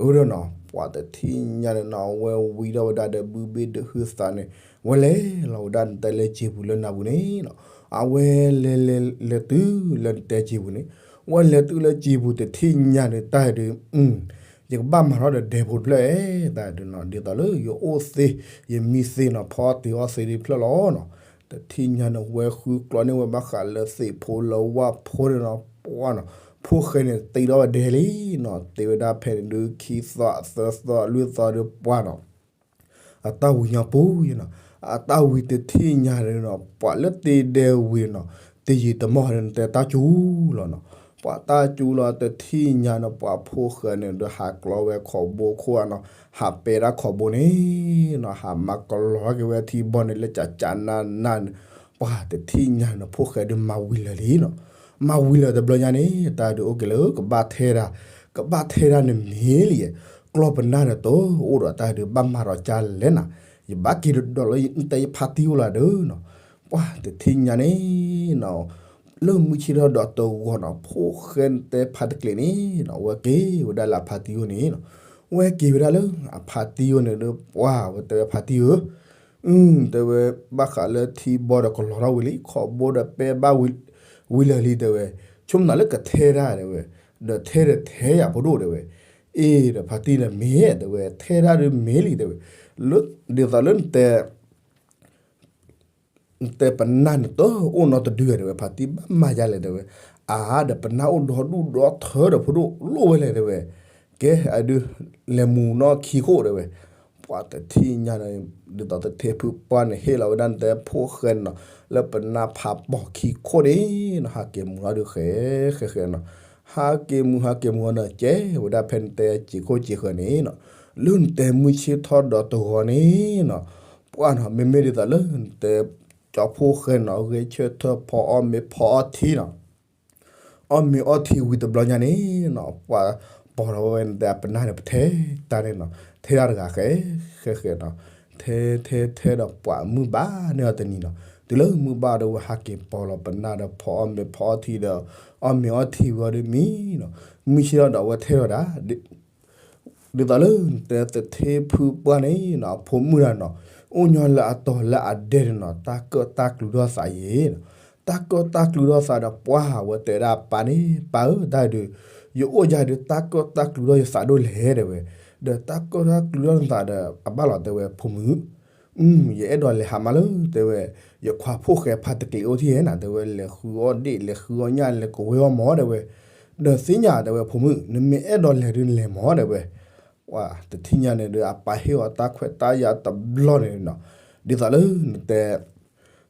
အၢဒီးနီၤ ပှၤတထံၣ်ညါန့ၣ်နီၤ အဝဲဝံထီၣ်ဝဲဒၣ်ဒီးဘုဘ့ၣ်ဒီးဟုသးန့ၣ် ဝဲလဲၤလီၤဝဲဒၣ်နတဲလၢစ့ပူၤလၢနၤပူၤန့ၣ်နီၤ အဝဲလဲၤလဲၤလဲၤတုၤလၢနတဲစ့ပူၤန့ၣ် ဝဲလဲၤတုၤလၢစ့ပူၤတထံၣ်ညါန့ၣ် တၢ်ဒုး ယကဘၣ်မၤထီၣ်ဒီးဒဲဖိတဖျၢၣ်ဧါ တၢ်ဒုးနီၤ ဒ်သိးလၢယအိၣ်သ့ ယမံသ့နီၤ ဖီအီၣ်တ့ၤအီၣ်သ့ဒ်ဖျၢၣ်လီၤနီၤ တထံၣ်ညါန့ၣ် ဝဲဃုကျီန့ၢ်ဝဲဘၣ်ဃးလၢသ့ၣ်ဖိလၢဝၣ်ဖိန့ၣ်နီၤ ပှၢ်နီၤ ဖိၣ်ဃဲန့ၣ်တ့ထီၣ်ဝဲဒဲလံနီၤ တ့ဝဲဒၣ်ဖဲန့ၣ်ဒုး ခံသီသၢသီလွံၢ်သီဒီးပှၢ်နီၤ အတၢ်ဝံၤညီပူၤနီၤ အတၢ်ဝံၤတထံၣ်ညါန့ၣ်နီၤ ပှၤလၢတ့ဒဲဝံၤနီၤ တယံာ်တမီၢ်ဒီးနတဲတၢ်စူၤလီၤနီၤ ပှၤတၢ်စူၤလီၤတထံၣ်ညါန့ၣ် ပှၤဖိၣ်ဃဲန့ၣ်ဒီးဟးကျီဝဲခိးဘိခိၣ်ဧါနီၤ ဟးပဲဒၣ်ခိးဘိန့ၣ်နီၤ ဟးမၤကလီၤက့ၤဝဲထံဘီန့ၣ်လၢကကနးနးန့ၣ် ပှၤတထံၣ်ညါန့ၣ် ဖိၣ်ဃဲဒုးမၤဝံၤလၢာ်လံနီၤ မၤဝံၤလၢာ်တဘျီညါန့ၣ် တၢ်ဒုးအိၣ်က့ၤလၢကဘၣ်ထဲတၢ် ကဘၣ်ထဲတၢ်န့ၣ်မ့ၢ်လံ ကျီၢ်ပနၢ်ဒီးတအိၣ်ဒီးတၢ်ဒုးဘၣ်မၤဒီးကၢ်လဲၣ်နၤ ယဘၣ်က့ၤဒီးလၢနတဲယဖါတံၢ်အိၣ်လီၤဒီးနီၤ ပှၤတထံၣ်ညါန့ၣ်နီၤ လၢမုၢ်ဆ့ၣ်ထီၣ်ဒီးတဂီၤနီၤ ဖိၣ်ဃဲနတဲဖါတကျဲးန့ၣ်နီၤ ဝဲက့ၤဝဲဒၣ်လၢအဖါတံၢ်အိၣ်န့ၣ်နီၤ ဝဲက့ၤဝဲဒၣ်လၢအဖါတံၢ်အိၣ်န့ၣ်ဒီး ပှၢ်ဝဲတဲဝဲဖါတံၢ်ဧၢ အၢ တဲဝဲ ဘၣ်ဃးလၢထံဘီဒီးကလီၤထီၣ်ဝံၤလံ ခိးဘိဒီးပဲဘၣ်ဝံၤလၢာ်လံတဲဝဲ ဆိကမိၣ်လၢကထဲတၢ်တဲဝဲ ဒီးထဲဒီးထဲယၤဖိဒိၣ်တဲဝဲ အ့ ဒီးဖါတံၢ်န့ၣ်မ့ၢ်တဲဝဲ ထဲတၢ်ဒုးမ့ၢ်လံတဲဝဲ ဒ်သိးလၢနတဲ နတဲပနၢ်န့ၣ်တအိၣ်နီတဒုတဲဝဲ ဖါတံၢ်ဘၣ်မၤယါလဲၣ်တဲဝဲ အါ ဒီးပနၢ်အိၣ်ဒီဒူၣ်ဒီထၢဒီးဖိဒိၣ်လိၣ်ဝဲလဲၣ်တဲဝဲ ကဲအဒုး လဲၤမူၤနီၢ်ခံခိၣ်တဲဝဲ ပှၤတထံၣ်ညါန့ၣ် ဒ်သိးသထ့ဖုပှၢ်န့ၣ် ဟ့ၣ်လီၤဝဲဒၣ်နတဲဖိၣ်ဃဲန့ၣ်နီၤ လၢပနၢ်ဖးပိာ်ခံခိၣ်န့ၣ်နီၤ ဟးက့ၤမူၤလီၤဒုးဃဲ ဃဲဃဲနီၤ ဟးက့ၤမူၤ ဟးက့ၤမူၤနီၤ ကဲဝဲဒၣ်ဖဲနတဲစ့ခိၣ်စ့ဃၢၤန့ၣ် လၢနတဲမုၢ်ဆ့ၣ်ထီၣ်ဒီးတဂီၤန့ၣ်နီၤ ပှၢ်နီၤ မ့မ့ၢ်ဒ်သိးလၢနတဲ ကၠီဖိၣ်ဃဲနီၤ ဂဲၤဆၢထၢၣ်ဖီအီၣ်မ့ၤဖီအီထံနီၤ အီၣ်မ့ၤအီထံဝံၤတဘျီညါန့ၣ်နီၤ ပှၤပိာ်ထီၣ်ဝဲနတဲအပနၢ်န့ၣ် ပထဲတၢ်န့ၣ်နီၤ ထဲတၢ်တဂၤဃဲ ဃဲဃဲနီၤ ထဲထဲထဲဒီး ပှၤမုၢ်ဘၣ်န့ၢ်အီၤတနံၤနီၤ တုၤလၢမုၢ်ဘၣ်ဒီး ဝဲဟးက့ၤပိာ်လီၤပနၢ်ဒီး ဖီအီၣ်မ့ၤဖီအီထံဒီး အီၣ်မ့ၤအီထံဝံၤအီၤဒ်မံနီၤ မုၢ်ဆ့ၣ်ထီၣ်ဒီး အဝဲထဲထီၣ်ဒၣ် ဒ်သိးလၢနတဲသထ့ဖုပှၢ်န့ၣ်နီၤ အဖိမုၣ်တဂၤနီၤ အိၣ်ညီလၢအတီၤလၢအဒဲန့ၣ်နီၤ တၢ်ကၢၣ်တၢ်ကျူၤထီၣ်သးယဲနီၤ တၢ်ကၢၣ်တၢ်ကျူၤထီၣ်သးဒီး ပှၢ်ဝဲတဲဒၣ်ပၢ်န့ၣ် ပၢ်ဧၢ တၢ်ဒုး ယအိၣ်ယၤဒုး တၢ်ကၢၣ်တၢ်ကျူၤထီၣ်ယသးဒိၣ်လဲၣ်တဲဝဲ ဒီးတၢ်ကၢၣ်တၢ်ကျူၤထီၣ်နသးဒီး အဘၣ်လီၤတဲဝဲ ဖိမုၣ် ယအဲၣ်ဒိးလဲၤဟးမးလၢတဲဝဲ ယခွါဖိၣ်ဃဲဖါတကျဲးအိၣ်ထံၣ်ဧဲနီၤ တဲဝဲ လဲၤဃုအီၣ်ဒ့ၣ် လဲၤဃုအီၣ်ညၣ် လဲၤကဝဲအီၣ်မးတဲဝဲ ဒီးသ့ၣ်ညါတဲဝဲ ဖိမုၣ် နမ့ၢ်အဲၣ်ဒိးလဲၤဒုးနလဲၤမးတဲဝဲ ပှၢ်တထံၣ်ညါန့ၣ်ဒီး အပၢ်ဟ့ၣ်အီၤတၢ်ခွဲးတၢ်ယာ်တဘျီန့ၣ်နီၤ ဒ်သိးလၢ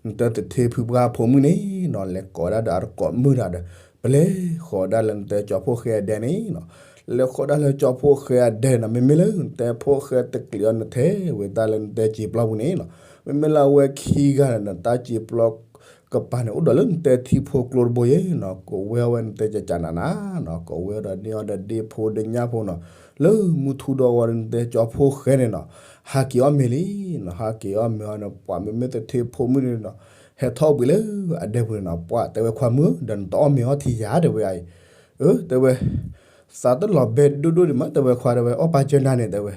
နတဲသထ့ဖုပှၢ်ဖိမုၣ်န့ၣ်နီၤ လဲၤကိးဒၣ်ဒီးအတကိးမုၣ်တဂၤဒီး ပလဲၤဃီၤဒၣ်လၢနတဲကၠီဖိၣ်ဃဲအဒဲန့ၣ်နီၤ လဲၤဃီၤဒၣ်လၢကၠီဖိၣ်ဃဲအဒဲနီၤ မ့မ့ၢ်လၢနတဲဖိၣ်ဃဲတကျဲးအီၤ နထဲဝဲဒၣ်လၢနတဲစ့ပျီပူၤန့ၣ်နီၤ မ့မ့ၢ်လၢအဝဲခံဂၤန့ၣ် တၢ်စ့ပျီကပၤန့ၣ် အိၣ်ဒီးလၢနတဲထံဖိကျိတဘိယဲနီၤ ကဝဲအီၣ်ဝဲနတဲကကနးနးနီၤ ကဝဲအီၤဒီးန့ၢ်အီၤဒီးဒ့ၣ်ဖိဒီးညၣ်ဖိနီၤ လၢမုၢ်ထူဒီးဝဲဒီး နတဲကၠီဖိၣ်ဃဲန့ၣ်နီၤ ဟးက့ၤအီၣ်မ့ၤလံနီၤ ဟးက့ၤအီၣ်မ့ၤအီၤန့ၣ် ပှၢ်မ့မ့ၢ်သထ့ဖိမုၣ်န့ၣ်နီၤ ဟဲထီၣ်ဘှံးလၢအဒဲပူၤန့ၣ်နီၤ ပှၢ်တဲဝဲခွါမုၣ် ဒီးနတအီၣ်မ့ၤအီထံယၤတဲဝဲအံၤ အၢ တဲဝဲ သးတလီၤဘဲဒိၣ်ဒိၣ်ဒံးမး တဲဝဲခွါ တဲဝဲ အီၣ်ပာ်စၢၤနၤန့ၣ် တဲဝဲ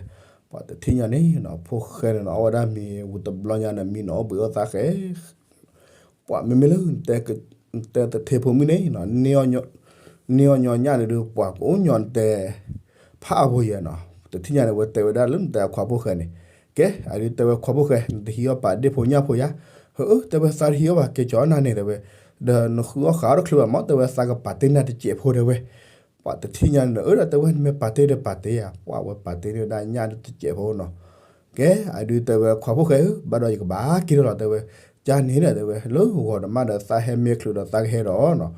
ပှၢ်တထံၣ်ညါန့ၣ်နီၤ ဖိၣ်ဃဲန့ၣ်နီၤ အီၣ်ဝဲဒၣ်မ့ၤဝံၤတဘျီညါန့ၣ် မံနီၤအီၣ်ဘှံးအီၣ်သးဃဲ ပှၢ်မ့မ့ၢ်လၢ နတဲသထ့ဖိမုၣ်န့ၣ်နီၤ န့ၢ်အီၤညီညၣ်န့ၣ်ဒီး ပှၢ်ကအိၣ်ညီနတဲ ဖးအဝဲယဲနီၤ တထံၣ်ညါန့ၣ် အဝဲတဲဝဲဒၣ်လၢနတဲအခွါဖိၣ်ဃဲန့ၣ်, ကဲ အဒုးတဲဝဲခွါဖိၣ်ဃဲ နတဟံးအီၣ်ပာ်ဒ့ၣ်ဖိညၣ်ဖိယါ, ဧၢ တဲဝဲသးတဟံးအီၣ်ဘၣ်ကဲကၠီနၤန့ၣ်တဲဝဲ, ဒီးနဃုအီၣ်ဃာ်အီၣ်တချုးဘၣ်မ့ၢ်တဲဝဲသးကပာ်တ့ၢ်နၤတစဲးဖိတဲဝဲ, ပှၤတထံၣ်ညါန့ၣ်ဒီး အၢ ဒီးတဲဝဲနမ့ၢ်ပာ်တ့ၢ်ဒီးပာ်တ့ၢ်ဧါ, ပှၤဝဲပာ်တ့ၢ်န့ၢ်ဝဲဒၣ်ညၣ်တစဲးဖိနီၤ ကဲ အဒုးတဲဝဲခွါဖိၣ်ဃဲဧၢ, ဘၣ်ဒီးယကဘၣ်က့ၤဒီးလီၤတဲဝဲ, ကန့ၣ်ဒီးတဲဝဲ လၢဂီၤတမၣ်ဒီးသးဟဲမ့ၢ်ချုးဒီးသးကဟဲဒီးနီၤ,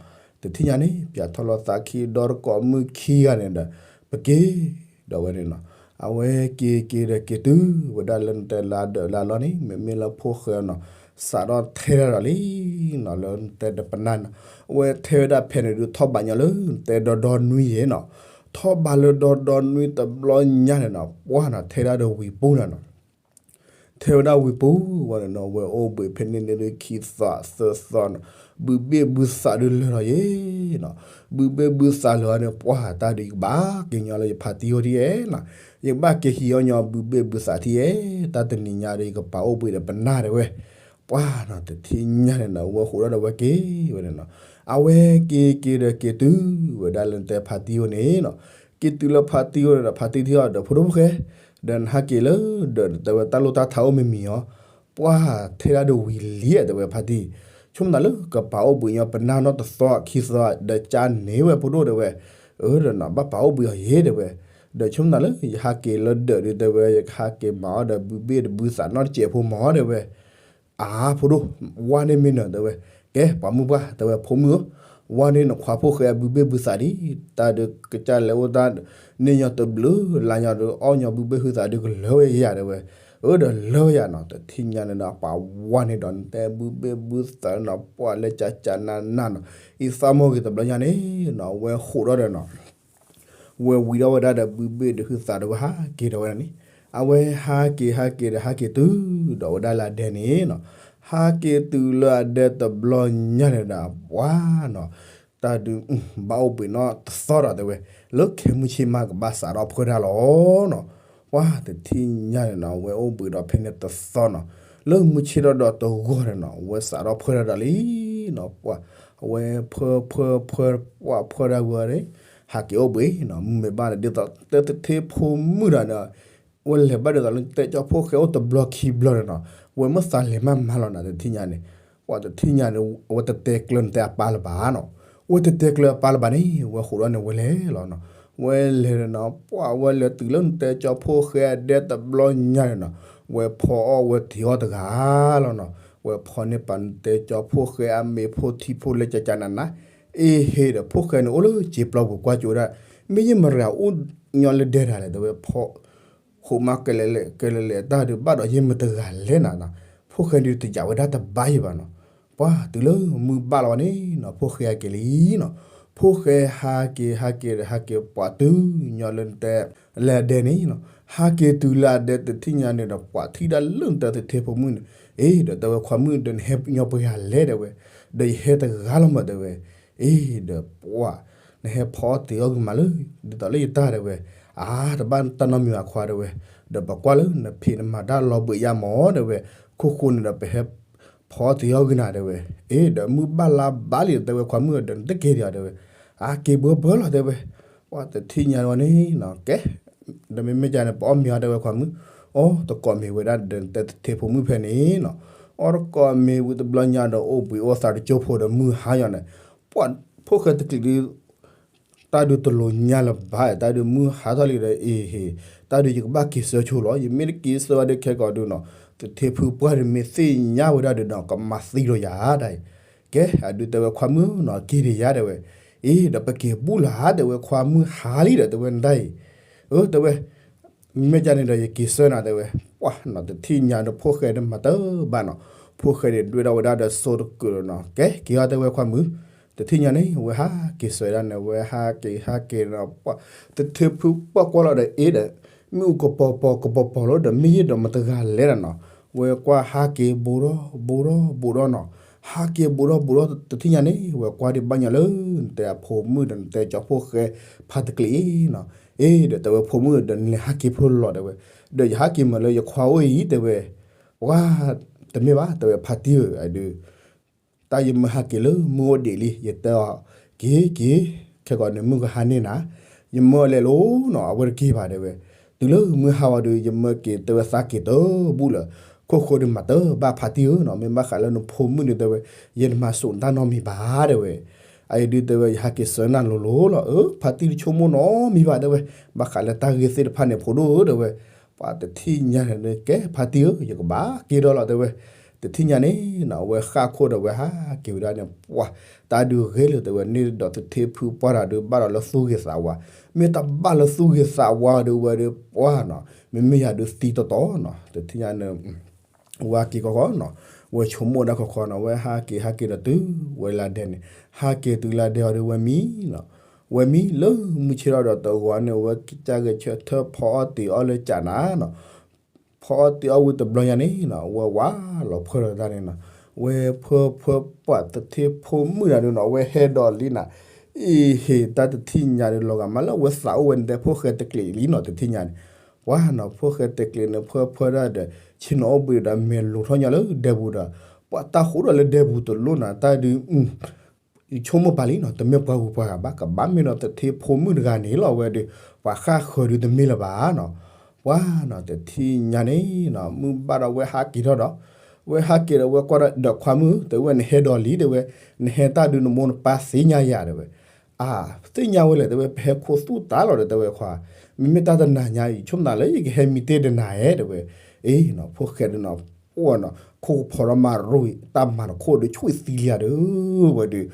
တထံၣ်ညါန့ၣ် ပၠးထီၣ်လီၤသးခံဒီတကိးမုၣ်ခံဂၤန့ၣ်ဒီး ပက့ၤ ဒီးဝဲန့ၣ်နီၤ, အဝဲက့ၤက့ၤဒီးက့ၤတုၤဝဲဒၣ်လၢနတဲလၢအဒၢးလၢအလီၢ်န့ၣ် မ့မ့ၢ်လၢဖိၣ်ဃဲနီၤ, စးထီၣ်ထဲဒၣ်ဒီးလံနီၤ, လၢနတဲဒီးပနၢ်နီၤ, အဝဲထဲဝဲဒၣ်ဖဲန့ၣ်ဒုးထီၣ်ဘးညီလၢနတဲဒီဒီနွံယဲနီၤ, ထီၣ်ဘးလၢဒီဒီနွံတဘျီညါန့ၣ်နီၤ, ပှၢ်နီၤ ထဲဒၣ်ဒီးဝံၤပူၤနီၤနီၤ ထဲဝဲဒၣ်ဝံၤပူၤဝဲန့ၣ်နီၤ, ဝဲအိၣ်ဘှံးဖဲန့ၣ်န့ၣ်ဒုးခံသီသၢသီနီၤ, ဘုဘ့ၣ်ဘုသးဒုးလၢာ်လီၤယဲနီၤ, ဘုဘ့ၣ်ဘုသးလၢာ်န့ၣ် ပှၢ်တၢ်ဒုးယကဘၣ်က့ၤညီလၢယဖါတံၢ်အိၣ်ထံၣ်ယဲနီၤ, ယကဘၣ်က့ၤဟံးအီၣ်ညီဘုဘ့ၣ်ဘုသးထံၣ်ယဲ, တၢ်တနံၤညါဒီးယကပာ်အိၣ်ဘှံးဒီးပနၢ်တဲဝဲ, ပှၢ်နီၤ တထံၣ်ညါန့ၣ်နီၤ အဝဲဃိးဒီးဝဲက့ၤဝဲန့ၣ်နီၤ, အဝဲက့ၤက့ၤဒီးက့ၤတုၤဝဲဒၣ်လၢနတဲဖါတံၢ်အိၣ်န့ၣ်နီၤ, က့ၤတုၤလၢဖါတံၢ်အိၣ်န့ၣ်ဒီး ဖါတံၢ်ထံၣ်အီၤဒီးဖိဒိၣ်ဖိၣ်ဃဲ, ဒီးနဟးက့ၤလၢဒီးတဲဝဲတၢ်လိၣ်တၢ်ထးအိၣ်မံၤမံၤအီၤ, ပှၢ်ထဲဒၣ်ဒီးဝံၤလံဧါတဲဝဲဖါတံၢ်, ဆိကမိၣ်သးလၢကပာ်အိၣ်ဘှံးညီပနၢ်နီတသီခံသီ ဒီးကန့ၢ်ဝဲဖိဒိၣ်တဲဝဲ, အၢ ဒီးနီၤ ဘၣ်ပာ်အိၣ်ဘှံးအီၤယဲတဲဝဲ, ဒီးဆိကမိၣ်သးလၢယဟးက့ၤလၢဒီးဒုးတဲဝဲ ယကဟးက့ၤမၤအီၣ်ဒီးဘုဘ့ၣ်တဘုသးနီတစဲးဖိမၤအီၤတဲဝဲ အါ ဖိဒိၣ်, ဝါန့ၣ်မ့ၢ်နၢၤတဲဝဲ, ကဲ ပှၤမုၣ်ပှၢ်တဲဝဲ ဖိမုၣ်ဧၢ, ဝါန့ၣ်နခွါဖိၣ်ဃဲအဘုဘ့ၣ်ဘုသးဒံး, တၢ်ဒုးကစၢ်လဲၤအိၣ်တၢ် န့ၢ်ညီတဘျုးလါညီဒီး အီၣ်ညီဘုဘ့ၣ်ဟုသးဒုးကလၢာ်ဝဲယၤတဲဝဲ, အၢ ဒီးလၢာ်ဝဲယၤနီၤ, တထံၣ်ညါန့ၣ်ဒီး ပှၤဝါန့ၣ်ဒီး နတဲဘုဘ့ၣ်ဘုသးနီၤ ပှၢ်လၢကကနနနီၤ, အံၤသးမိၢ်ဂ့ၤတဘျီညါန့ၣ်နီၤ အဝဲဃိးဒီးဒီးနီၤ ဝဲဝံၤဒီးဝဲဒၣ်ဒီးဘုဘ့ၣ်ဒီးဟုသးဒီးဝဲဟးက့ၤဒီးဝဲဒၣ်န့ၣ်, အဝဲဟးက့ၤဟးက့ၤဒီးဟးက့ၤတုၤဒီးဝဲဒၣ်လၢအဒဲန့ၣ်နီၤ, ဟးက့ၤတုၤလၢအဒဲတဘျီညါန့ၣ်ဒီး ပှၢ်နီၤ, တၢ်ဒုး ဘၣ်အိၣ်ဘှံးနီတသီဒီးတဲဝဲ, လၢခဲမုၢ်ဆ့ၣ်မးကဘၣ်စးထီၣ်ဖှၢတၢ်လီၤနီၤ, ပှၢ်တထံၣ်ညါန့ၣ်နီၤ ဝဲအိၣ်ဘှံးဒီးဖဲန့ၣ်တသီနီၤ, လၢမုၢ်ဆ့ၣ်ထီၣ်ဒီးတဂီၢ်န့ၣ်နီၤ ဝဲစးထီၣ်ဖှၢတၢ်ဒီးလံနီၤ, ပှၢ် အဝဲဖှၢဖှၢဖှၢ ပှၢ်ဖှၢတၢ်ဝံၤဒီး ဟးက့ၤအိၣ်ဘှံးနီၤ, မ့ၢ်ဘၣ်ဒ်သိးတသ့ဖိမုၣ်ဒီး ဝဲလဲၤဘၣ်ဒ်သိးလၢတဲကၠီဖိၣ်ဃဲအိၣ်တဘျီခံဘျီန့ၣ်နီၤ, ဝဲမ့ၢ်သးလဲၤမးမးလီၤနၤ တထံၣ်ညါန့ၣ်, ပှၢ်တထံၣ်ညါန့ၣ် အဝဲတတဲကျၢၤနတဲအပၢ်လၢၤဘၣ်နီၤ, ဝဲတတဲကျၢၤအပၢ်လၢၤဘၣ်န့ၣ် ဝဲဃိးဒီးန့ၣ်ဝဲလဲၤလီၤနီၤ, ဝဲလဲၤန့ၣ်နီၤ ပှၢ်ဝဲလဲၤတုၤလၢနတဲကၠီဖိၣ်ဃဲအဒဲတဘျီညါန့ၣ်နီၤ, ဝဲဖီအီၣ်ဝဲတ့ၤအီၣ်တဂၤလီၤနီၤ, ဝဲဖီန့ၢ်ပာ်နတဲကၠီဖိၣ်ဃဲအမ့ၤဖိထံဖိလၢကကနန, အ့ဟ့ဒီးဖိၣ်ဃဲန့ၣ်အိၣ်လၢစ့ပျီပူၤကွၢ်ကၠိဝဲဒၣ်, မ့ၢ်ယမရၤအိၣ်ညီလၢဒဲတၢ်လဲၣ်တဲဝဲ, ဖီ ဃိးမးကလဲၤလဲၤကလဲၤလဲၤတၢ်ဒုးဘၣ်ဒီးယမတဂၤလဲၣ်နၤ, ဖိၣ်ဃဲဒုးတယာ်ဝဲဒၣ်တဘၣ်ယံၤဘၣ်နီၤ, ပှၢ်တုၤလၢမုၢ်ဘၣ်လီၤဝဲန့ၣ်နီၤ ဖိၣ်ဃဲဟဲက့ၤလံနီၤ, ဖိၣ်ဃဲဟးက့ၤဟးက့ၤဒီးဟးက့ၤပှၢ်တုၤညီလၢနတဲ လၢအဒဲန့ၣ်နီၤ, ဟးက့ၤတုၤလၢအဒဲတထံၣ်ညါန့ၣ်ဒီး ပှၢ်ထံၣ်ဒၣ်လၢနတဲသထ့ဖိမုၣ်န့ၣ်, အ့ ဒီးတဲဝဲခွါမုၣ်ဒီးနဟဲညီပှဲၤဂၤလဲၣ်တဲဝဲ, ဒီးယဟဲတဂၤလီၤမးတဲဝဲ, အ့ ဒီးပှၢ် နဟဲဖီအီၣ်တ့ၤအီၣ်ဂ့ၤမးလၢ ဒ်သိးလၢယတၢ်တဲဝဲ, အါ တဘၣ်တၢ်နီတမံၤဘၣ်ခွါတဲဝဲ, ဒီးပကွၢ်လၢနဖံးနမၤတၢ်လီၤဘှံးယါမးတဲဝဲ, ခိၣ်ဃိန့ၣ်ဒီးပဟဲဖီအီၣ်တ့ၤအီၣ်ဂ့ၤနၤတဲဝဲ, အ့ ဒီးမုၢ်ဘၣ်လါဘၣ်လံဒီးတဲဝဲခွါမုၣ်ဒီး နတက့ၤဒံးဧါတဲဝဲ, အါ က့ၤဘၢဘၢလီၤတဲဝဲ, ပှၢ်တထံၣ်ညါဝဲန့ၣ်နီၤ ကဲ ဒီးမ့မ့ၢ်ကန့ၣ် ပအီၣ်မ့ၤအီၤတဲဝဲခွါမုၣ်, အီၣ်တကိးမ့ၤဝဲဒၣ်ဒီးနတဲသထ့ဖိမုၣ်ဖဲန့ၣ်နီၤ, အီၣ်တကိးမ့ၤဝံၤတဘျီညါဒီးအိၣ်ဘှံးအိၣ်သးတကၠိဖိဒီးမုၢ်ဟါညီန့ၣ်, ပှၢ်ဖိၣ်ဃဲတကလုာ်ဒုး တၢ်ဒုးတလိၤညါလၢၤဘၣ် တၢ်ဒုးမုၢ်ဟါထီၣ်လံဒီး အ့ဟ့ တၢ်ဒုးယကဘၣ်က့ၤဆၢဆိလီၤ ယမ့ၢ်တက့ၤဆၢဝဲဒီးခဲကိာ်ဒုးနီၤ သထ့ဖုပှၢ်ဒုးမ့ၢ်သ့ၣ်ညါဝဲဒၣ်ဒီးနီၤ ကမၤသံလီၤယၤဒၣ်အံၤ, ကဲ အဒုးတဲဝဲခွါမုၣ်နီၤ က့ၤဒံးယၤတဲဝဲ, အ့ ဒီးပက့ၤဘူၣ်လၢ်တဲဝဲခွါမုၣ်ဟါလံဒီးတဲဝဲနတၢ်အံၤ, အၢ တဲဝဲ မ့ၢ်ကန့ၣ်ဒီးယက့ၤဆၢနၤတဲဝဲ, ပှၢ်နီၤတထံၣ်ညါဒီးဖိၣ်ဃဲဒုးမၤတၢ်ဘၣ်နီၤ, ဖိၣ်ဃဲန့ၣ်ဒွဲၣ်ထီၣ်ဝဲဒၣ်ဒီးစိတကုာ်လီၤနီၤ ကဲ က့ၤအီၤတဲဝဲခွါမုၣ်, တထံၣ်ညါန့ၣ် ဝဲဟးက့ၤဆၢဒၣ်န့ၣ် ဝဲဟးက့ၤဟးက့ၤနီၤ ပှၢ် သထ့ဖုပှၢ်ကွၢ်လီၤဒီး အ့ဒီး မ့ၣ်အူကပီၤပီၤကပီၤပီၤလီၤဒီးမ့ၢ်ယဲဒီးမတဂၤလဲၣ်နီၤ, ဝဲကွၢ်ဟးက့ၤဘူးထီၣ်ဘူးထီၣ်ဘူးထီၣ်နီၤ, ဟးက့ၤဘူးထီၣ်ဘူးထီၣ်တထံၣ်ညါန့ၣ် ဝဲကွၢ်ဒံးဘၣ်ညီလၢ နတဲအဖိမုၣ်ဒီးနတဲကၠီဖိၣ်ဃဲဖါတကလုာ်အံၤနီၤ, အ့ဒီးတဲဝဲဖိမုၣ်ဒီးနလဲၤဟးက့ၤဖိလီၤတဲဝဲ, ဒီးယဟးက့ၤမးလၢယခွါအိၣ်အံၤတဲဝဲ, ပှၢ် တမ့ၢ်ဘၣ်တဲဝဲဖါတံၢ်ဧၢ အဒုး တၢ်ယမၢဟးက့ၤလၢမုၢ်အိၣ်ဒံးလံ ယတဲအီၤ, က့ၤက့ၤ ခဲကိာ်န့ၣ်မုၢ်ကဟါန့ၢ်နၤ, ယမၢအီၤလဲၤလိၤနီၤ အဝဲတက့ၤဘၣ်တဲဝဲ, တုၤလၢမုၢ်ဟါဝဲဒီး ယမၢက့ၤတဲဝဲသးက့ၤတဘူၣ်လၢၤ, ခိၣ်ဃိဒီးမၤတဘၣ်ဖါတံၢ်ဧၢနီၤ, မ့ၢ်ဘၣ်ဃးလၢနဖိမုၣ်ဒီးတဲဝဲ, ယတမၤစိးတၢ်နီတမံၤဘၣ်တဲဝဲ, အအံၤဒုးတဲဝဲ ယဟးက့ၤဆၢနၤလိၤလိၤလီၤ, အၢ ဖါတံၢ်တဆိကမိၣ်နီတမံၤဘၣ်တဲဝဲ, ဘၣ်ဃးလၢတၢ်ဂ့ၢ်သ့ၣ်တဖၣ်န့ၣ် ဖိဒိၣ်ဧၢတဲဝဲ, ပှၤတထံၣ်ညါန့ၣ် ကဲဖါတံၢ်ဧၢ ယကဘၣ်က့ၤဒီးလီၤတဲဝဲ, တထံၣ်ညါန့ၣ်နီၤ အဝဲဃၣ်ခိၣ်ဒီးဝဲဟးက့ၤဝဲဒၣ်န့ၣ် ပှၤ တၢ်ဒုးဂ့ၤလၢၤတဲဝဲ န့ၣ်ဒီးသထ့ဖုပှၢ်တၢ်ဒုးဘၣ်ဒီးလၢသူၣ်ဂ့ၤသးဝါ, မ့ၢ်တဘၣ်လၢသူၣ်ဂ့ၤသးဝါဒီးဝဲဒီးပှၢ်နီၤ, မ့မ့ၢ်ယၤဒုးသံတီတီနီၤ, တထံၣ်ညါန့ၣ် ဝဲက့ၤခီခီနီၤ, ဝဲဆိကမိၣ်ဒၣ်ခီခီနီၤ, ဝဲဟးက့ၤဟးက့ၤဒီးတုၤဝဲလၢဒဲန့ၣ်, ဟးက့ၤတုၤလၢဒဲအီၤဒီးဝဲမံနီၤ, ဝဲမံလၢမုၢ်ဆ့ၣ်ထီၣ်ဒီးတဂီၤန့ၣ် ဝဲကစၢ်ဂဲၤဆၢထၢၣ်ဖီအီၣ်တ့ၤအီၣ်လၢကၠးနၤနီၤ ဖီအီၣ်တ့ၤအီၣ်ဝံၤတဘျီညါန့ၣ်နီၤ ဝဲဝးလီၤဖၢဒီးတၢ်န့ၣ်နီၤ, ဝဲဖၢဖၢပှၢ်သထ့ဖိမုၣ်တၢ်ဒုးနီၤ ဝဲဟဲဒီးလံနၤ, အ့ဟ့ၣ်တၢ်တထံၣ်ညါဒီးလီၤဂာ်မးလၢအဝဲသးအိၣ်ဝဲန့ၣ်တဲ ဖိၣ်ဃဲတကျ့ၤလံနီၤ တထံၣ်ညါန့ၣ်, ပှၢ်နီၤ ဖိၣ်ဃဲတကျ့ၤန့ၣ် ဖၢဖၢဒၣ်ဒီး ဆ့ၣ်နီၤအိၣ်ဘှံးဒီးမဲာ်လိၤထီၣ်ညါလၢဒဲပူၤဒီး, ပှၢ်တၢ်ဃိးဒီးလၢဒဲပူၤတလိၣ်နၤ တၢ်ဒုး ယဆိကမိၣ်ပာ်လံနီၤ တမ့ၢ်ပှၤဂုၤပှၤဂၤဘၣ် ကဘၣ်မ့ၢ်ဒီးသထ့ဖိမုၣ်တဂၤန့ၣ်လီၤ အဝဲဒီး ပှၤဃၣ်ဃၢၤဒုးတမ့ၢ်လၢၤဘၣ်နီၤ, ပှၢ်နီၤ တထံၣ်ညါန့ၣ်နီၤ မုၢ်ဘၣ်ဒီးဝဲဟးက့ၤထီၣ်ဒီး, ဝဲဟးက့ၤဒီးဝဲကွၢ်ဒီး ဒီးခွါမုၣ်ဧၢ တဲဝဲ နဟဲဒီးလံတဲဝဲ, နဟဲတၢ်ဒုးနမိၢ်နပၢ်သ့ၣ်ညါယၤတဲဝဲ, အါ သ့ၣ်ညါဝဲလဲၣ်တဲဝဲ ပဟဲခိၣ်သူၣ်တၢ်လီၤဒီးတဲဝဲခွါ, မ့မ့ၢ်တၢ်တနၤညါအံၤ ဆိကမိၣ်လၢယကဟဲမံတ့ၢ်တနၤဧဲတဲဝဲ, အ့နီၤ ဖိၣ်ဃဲဒုးနီၤ ပှၢ်နီၤ ခိၣ်ကဖီထီၣ်မးရိၣ် တၢ်မၤတခိၣ်ဒီးဆူၣ်သံလံဧါဒီး, ဝဲဒီး,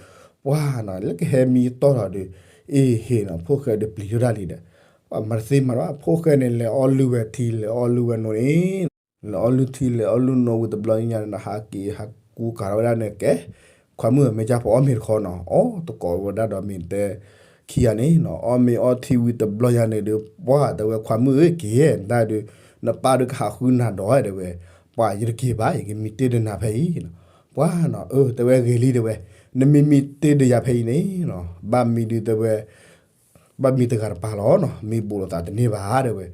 ပှၢ်နီၤ လၢကဟဲမံတီၢ်ထီၣ်ဒီး, အ့ဟ့ၣ်နီၤ ဖိၣ်ဃဲဒီးပျံၤထီၣ်တၢ်လံဒီး, ပှၢ်မၤတသ့မၤတဘၣ် ဖိၣ်ဃဲန့ၣ် လဲၤအီၣ်လုၢ်ဝဲထံ လဲၤအီၣ်လုၢ်ဝဲနိန့ၣ်, လဲၤအီၣ်လုၢ်ထံလဲၤအီၣ်လုၢ်နိဝံၤတဘျီညါန့ၣ်နီၤ ဟးက့ၤဟးကူကၤထီၣ်ဝဲဒၣ်န့ၣ် ကဲ ခွါမုၣ်ဧၢ မ့ၢ်ကၢ်ဖီအီၣ်မ့ၤတခီနီၤ အီၣ်တကိးဝဲဒၣ်ဒီးမ့ၢ်တဲ ခံဂၤန့ၣ်နီၤ အီၣ်မ့ၤအီထံဝံၤတဘျီညါန့ၣ်ဒီး ပှၢ်တဲဝဲခွါမုၣ်ဧၢ က့ၤတၢ်ဒုး, နပၢ်ဒုးကဟးဃုနၤဒီးတဲဝဲ, ပှၢ်ယတက့ၤဘၣ် ယကမံတ့ၢ်ဒီးနၤဖဲအံၤနီၤ, ပှၢ်နီၤ အၢ တဲဝဲဂ့ၤလံတဲဝဲ, နမ့ၢ်မံတ့ၢ်ဒီးယၤဖဲအံၤန့ၣ်နီၤ ဘၣ်မံဒုးတဲဝဲ ဘၣ်မံတဂၤတပၤလီၤနီၤ မံဘူးလိာ်သးတန့ၢ်ဘၣ်တဲဝဲ,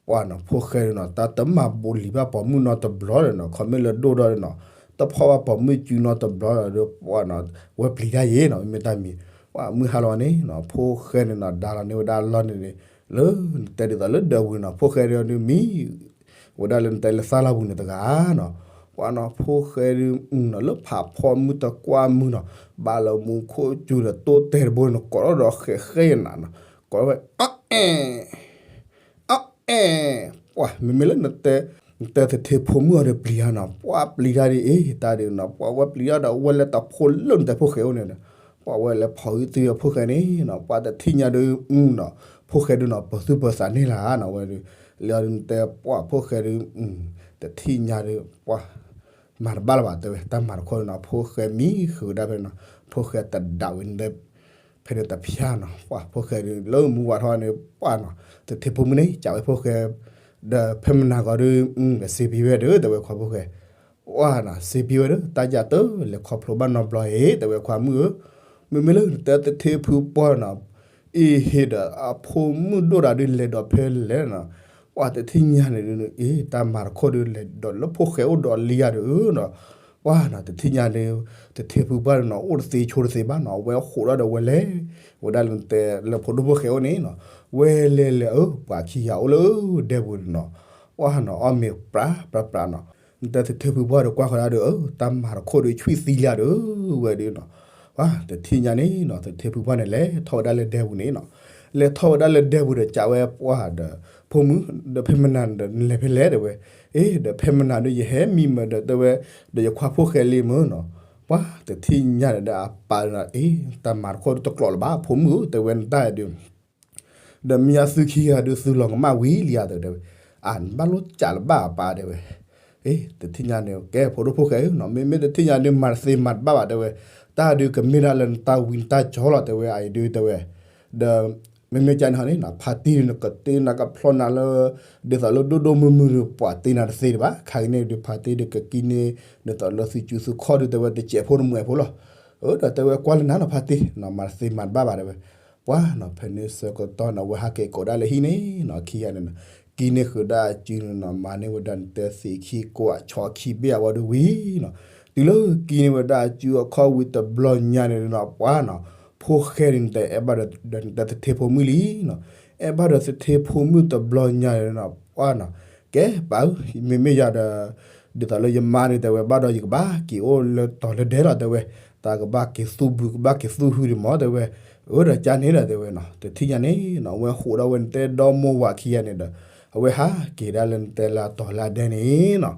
ပှၢ်နီၤ ဖိၣ်ဃဲဒုးနီၤ တၢ်တမၤဘူးလံၤဘၣ်ပိာ်မုၣ်နီတဘျီဒီးနီၤ ခီမ့ၢ်လၢဒိၣ်ဒီးနီၤ တဖီၣ်ဘၣ်ပိာ်မုၣ်စုနီတဘျီဒီး ပှၢ်နီၤ ဝဲပျံၤတၢ်ယဲနီၤ မ့မ့ၢ်တၢ်မံၤ, ပှၢ်မုၢ်ဟါလီၤန့ၣ်နီၤ ဖိၣ်ဃဲန့ၣ်နီၤ ဒါလီၤန့ၢ်ဝဲဒၣ်လီၢ်န့ၣ်န့ၣ်, လၢနတဲဒ်သိးလၢဒၢးဝံၤနီၤ ဖိၣ်ဃဲဒုးမံ ဝဲဒၣ်လၢနတဲလၢသၣ်လီၢ်ပူၤန့ၣ်တဂၤနီၤ, ပှၢ်နီၤ ဖိၣ်ဃဲဒုးနီၤ လၢဖးဖီမုၢ်တကွၢ်မုၢ်နီၤ ဘၣ်လၢမူခိၣ်စူၤဒီးတိၣ်တဲာ်တဘိန့ၣ် ကိးထီၣ်ဒီးဃဲးဃဲးနၤနီၤ ကိးထီၣ်ဝဲ အီၣ်အဲၣ် အီၣ်အဲၣ်, ပှၢ် မ့မ့ၢ်လၢနတဲ နတဲသထ့ဖိမုၣ်အီၤဒီးပျံၤဧါနီၤ ပှၢ်ပျံၤတၢ်ဒ်အံၤ တၢ်ဒုးနီၤ ပှၢ်ဝဲပျံၤတၢ်ဒီး ဝဲလဲၤတဖိလၢနတဲဖိၣ်ဃဲအိၣ်န့ၣ်ဒီး ပှၢ်ဝဲလဲၤဖီၣ်အုၣ်သံအဖိၣ်ဃဲန့ၣ်နီၤ ပှၢ်တထံၣ်ညါဒုးနီၤ ဖိၣ်ဃဲဒုးနီၤ ပၢၤသူၣ်ပၢၤသးန့ၢ်လၢနီၤ ဝဲဒုး လဲၤအီၤဒုးနတဲပှၢ်ဖိၣ်ဃဲဒုး တထံၣ်ညါဒုး ပှၢ် မၤတဘၣ်လၢၤဘၣ်တဲဝဲ တၢ်မၤတခီဒုးနီၤ ဖိၣ်ဃဲမံဃုာ်ဝဲဒၣ်ဖဲနီၤ ဖိၣ်ဃဲတဒးဝဲန့ၣ် ဖဲန့ၣ်တဖျါနီၤ ပှၢ်ဖိၣ်ဃဲဒုး လၢမူဝါထီၣ်န့ၣ် ပှၢ်နီၤ သထ့ဖိမုၣ်န့ၣ် ကးဝဲဖိၣ်ဃဲ ဒီးဖဲမနၤဂီၤဒုး စ့ပံဝဲဒုး တဲဝဲခွါဖိၣ်ဃဲ ပှၢ်နီၤ စ့ပံဝဲဒုး တၢ်ယၤတလဲၤခီဖျိဘၣ်နီတဘျီအံၤ တဲဝဲခွါမုၣ်ဧၢ မ့မ့ၢ်လၢနတဲသထ့ဖုပှၢ်နီၤ အ့ဟ့ၣ်ဒီးအဖိမုၣ်ဒိၣ်တၢ်ဒုးလဲၤဒီးဖဲလဲၣ်နီၤ ပှၢ်တထံၣ်ညါန့ၣ်ဒုး အ့ တၢ်မၤတခီဒုးလဲၤဒီးလၢဖိၣ်ဃဲအိၣ်ဒီးလံယၤဒုးနီၤ ပှၢ်နီၤ တထံၣ်ညါန့ၣ် သထ့ဖုပှၢ်ဒုးနီၤ အိၣ်တသ့ဆိတသ့ဘၣ်နီၤ အဝဲအိၣ်ဃိးဒီးဝဲလဲၤ ဝဲဒၣ်လၢနတဲလၢဖိဒိၣ်ဖိၣ်ဃဲအိၣ်န့ၣ်နီၤ ဝဲလဲၤလဲၤအၢ ပှၤခံဂၤအိၣ်လၢဒဲပူၤန့ၣ်နီၤ ပှၢ်နီၤ အီၣ်မ့ၤပြးပြးပြးနီၤ နတဲသထ့ဖုပှၢ်ဒီးကွၢ်ဃီဒၣ်ဒီး တၢ်မၤတခီဒုးဆူၣ်သံလံဒုး ဝဲဒုးနီၤ ပှၢ်တထံၣ်ညါန့ၣ်နီၤ သထ့ဖုပှၢ်န့ၣ် လဲၤထီၣ်ဝဲဒၣ်လၢဒဲပူၤန့ၣ်နီၤ လဲၤထီၣ်ဝဲဒၣ်လၢဒဲပူၤဒီး ကးဝဲပှၢ်ဒီး ဖိမုၣ် ဒီးဖဲမနၤဒီး နလဲၤဖဲလဲၣ်တဲဝဲ အ့ ဒီးဖဲမနၤဒုး ယဟဲမံမၢဒီးတဲဝဲ ဒီးယခွါဖိၣ်ဃဲလံမၢနီၤ ပှၢ်တထံၣ်ညါန့ၣ်ဒီးအပၢ်နီၤ အ့ တၢ်မၤတခီဒုးတကျိးလၢၤဘၣ် ဖိမုၣ်ဧၢ တဲဝဲနတၢ်ဒုး ဒီးမ့ၢ်အသုခံဂၤဒုးသုလီၤကမၣ်ဝံၤလံဧါ တဲဝဲ အၢ နဘၣ်လိၣ်ကးလၢၤဘၣ်အပၢ်တဲဝဲ အ့ တထံၣ်ညါန့ၣ် ကဲဖိဒိၣ်ဖိၣ်ဃဲဧၢနီၤ မ့မ့ၢ်တထံၣ်ညါဒုးမၤတသ့မၤတဘၣ်ဘၣ်တဲဝဲ တၢ်ဒုးကမ့ၢ်ဒၣ်လၢနတၢ်ဝံနတၢ်ကၠီလီၤတဲဝဲ အအံၤဒုးတဲဝဲ ဒီး မ့မ့ၢ်ကန့ၣ်ဟီန့ၣ်နီၤ ဖါတံၢ်ဒုး နကတ့နကဖျီနၤလၢ ဒ်သိးလၢဒိၣ်ဒိၣ်မုၢ်မုၢ်ဒုး ပှၤတ့နၤတသ့ဒံးဘၣ် ခါကန့ၣ်ဒုး ဖါတံၢ်ဒုးကကံန့ၢ် ဒ်သိးလၢသုစုသုခီၣ်ဒုးတဲဝဲ တစဲးဖိတမှဲးဖိလီၤ အၢ ဒီးတဲဝဲကွၢ်လၢနၤနီၤ ဖါတံၢ်နီၤ မၤတသ့မၤတဘၣ်ဘၣ်တဲဝဲ ပှၢ်နီၤ ဖဲန့ၣ်ဆၢကတီၢ်နီၤ အဝဲဟးက့ၤကိးဒၣ်လၢဟံၣ်န့ၣ်နီၤ ခံဂၤန့ၣ်နီၤ ကံန့ၢ်ဃုာ်ဒၣ်အစုန့ၣ်နီၤ မၤန့ၢ်ဝဲဒၣ်နတဲသ့ၣ်ခံကိးအဆီခံဘ့ၣ်အဝဲဒုးဝံၤနီၤ တုၤလၢကံန့ၢ်ဝဲဒၣ်အစုအခီၣ်ဝံၤတဘျီညါန့ၣ်နီၤ ပှၢ်နီၤ ဖိၣ်ဃဲဒုးနတဲအဲၣ်ဘၣ်ဒီး ဒီးနတဲသထ့ဖိမုၣ်လံနီၤ အဲၣ်ဘၣ်ဒီးသထ့ဖိမုၣ်တဘျီညါန့ၣ်နီၤ ပှၢ်နီၤ, ကဲပၢ်ဧၢ, မ့မ့ၢ်ယၤဒီး ဒ်သိးလၢယမါန့ၣ်တဲဝဲ ဘၣ်ဒီးယကဘၣ်က့ၤအိၣ်လၢတီၤလၢဒဲလီၤတဲဝဲ, တၢ်ကဘၣ်က့ၤသူၣ်ဘု ကဘၣ်က့ၤသူၣ်ဟုဒံးမၢတဲဝဲ, အၢဒီးကန့ၣ်ဒီးတဲဝဲနီၤ, တထံၣ်ညါန့ၣ်နီၤ အဝဲဃိးဒီးဝဲနတဲဒီမိၢ်ဝၤခံဂၤန့ၣ်ဒီး အဝဲဟးက့ၤဒၣ်လၢနတဲလၢအတီၤလၢအဒဲန့ၣ်နီၤ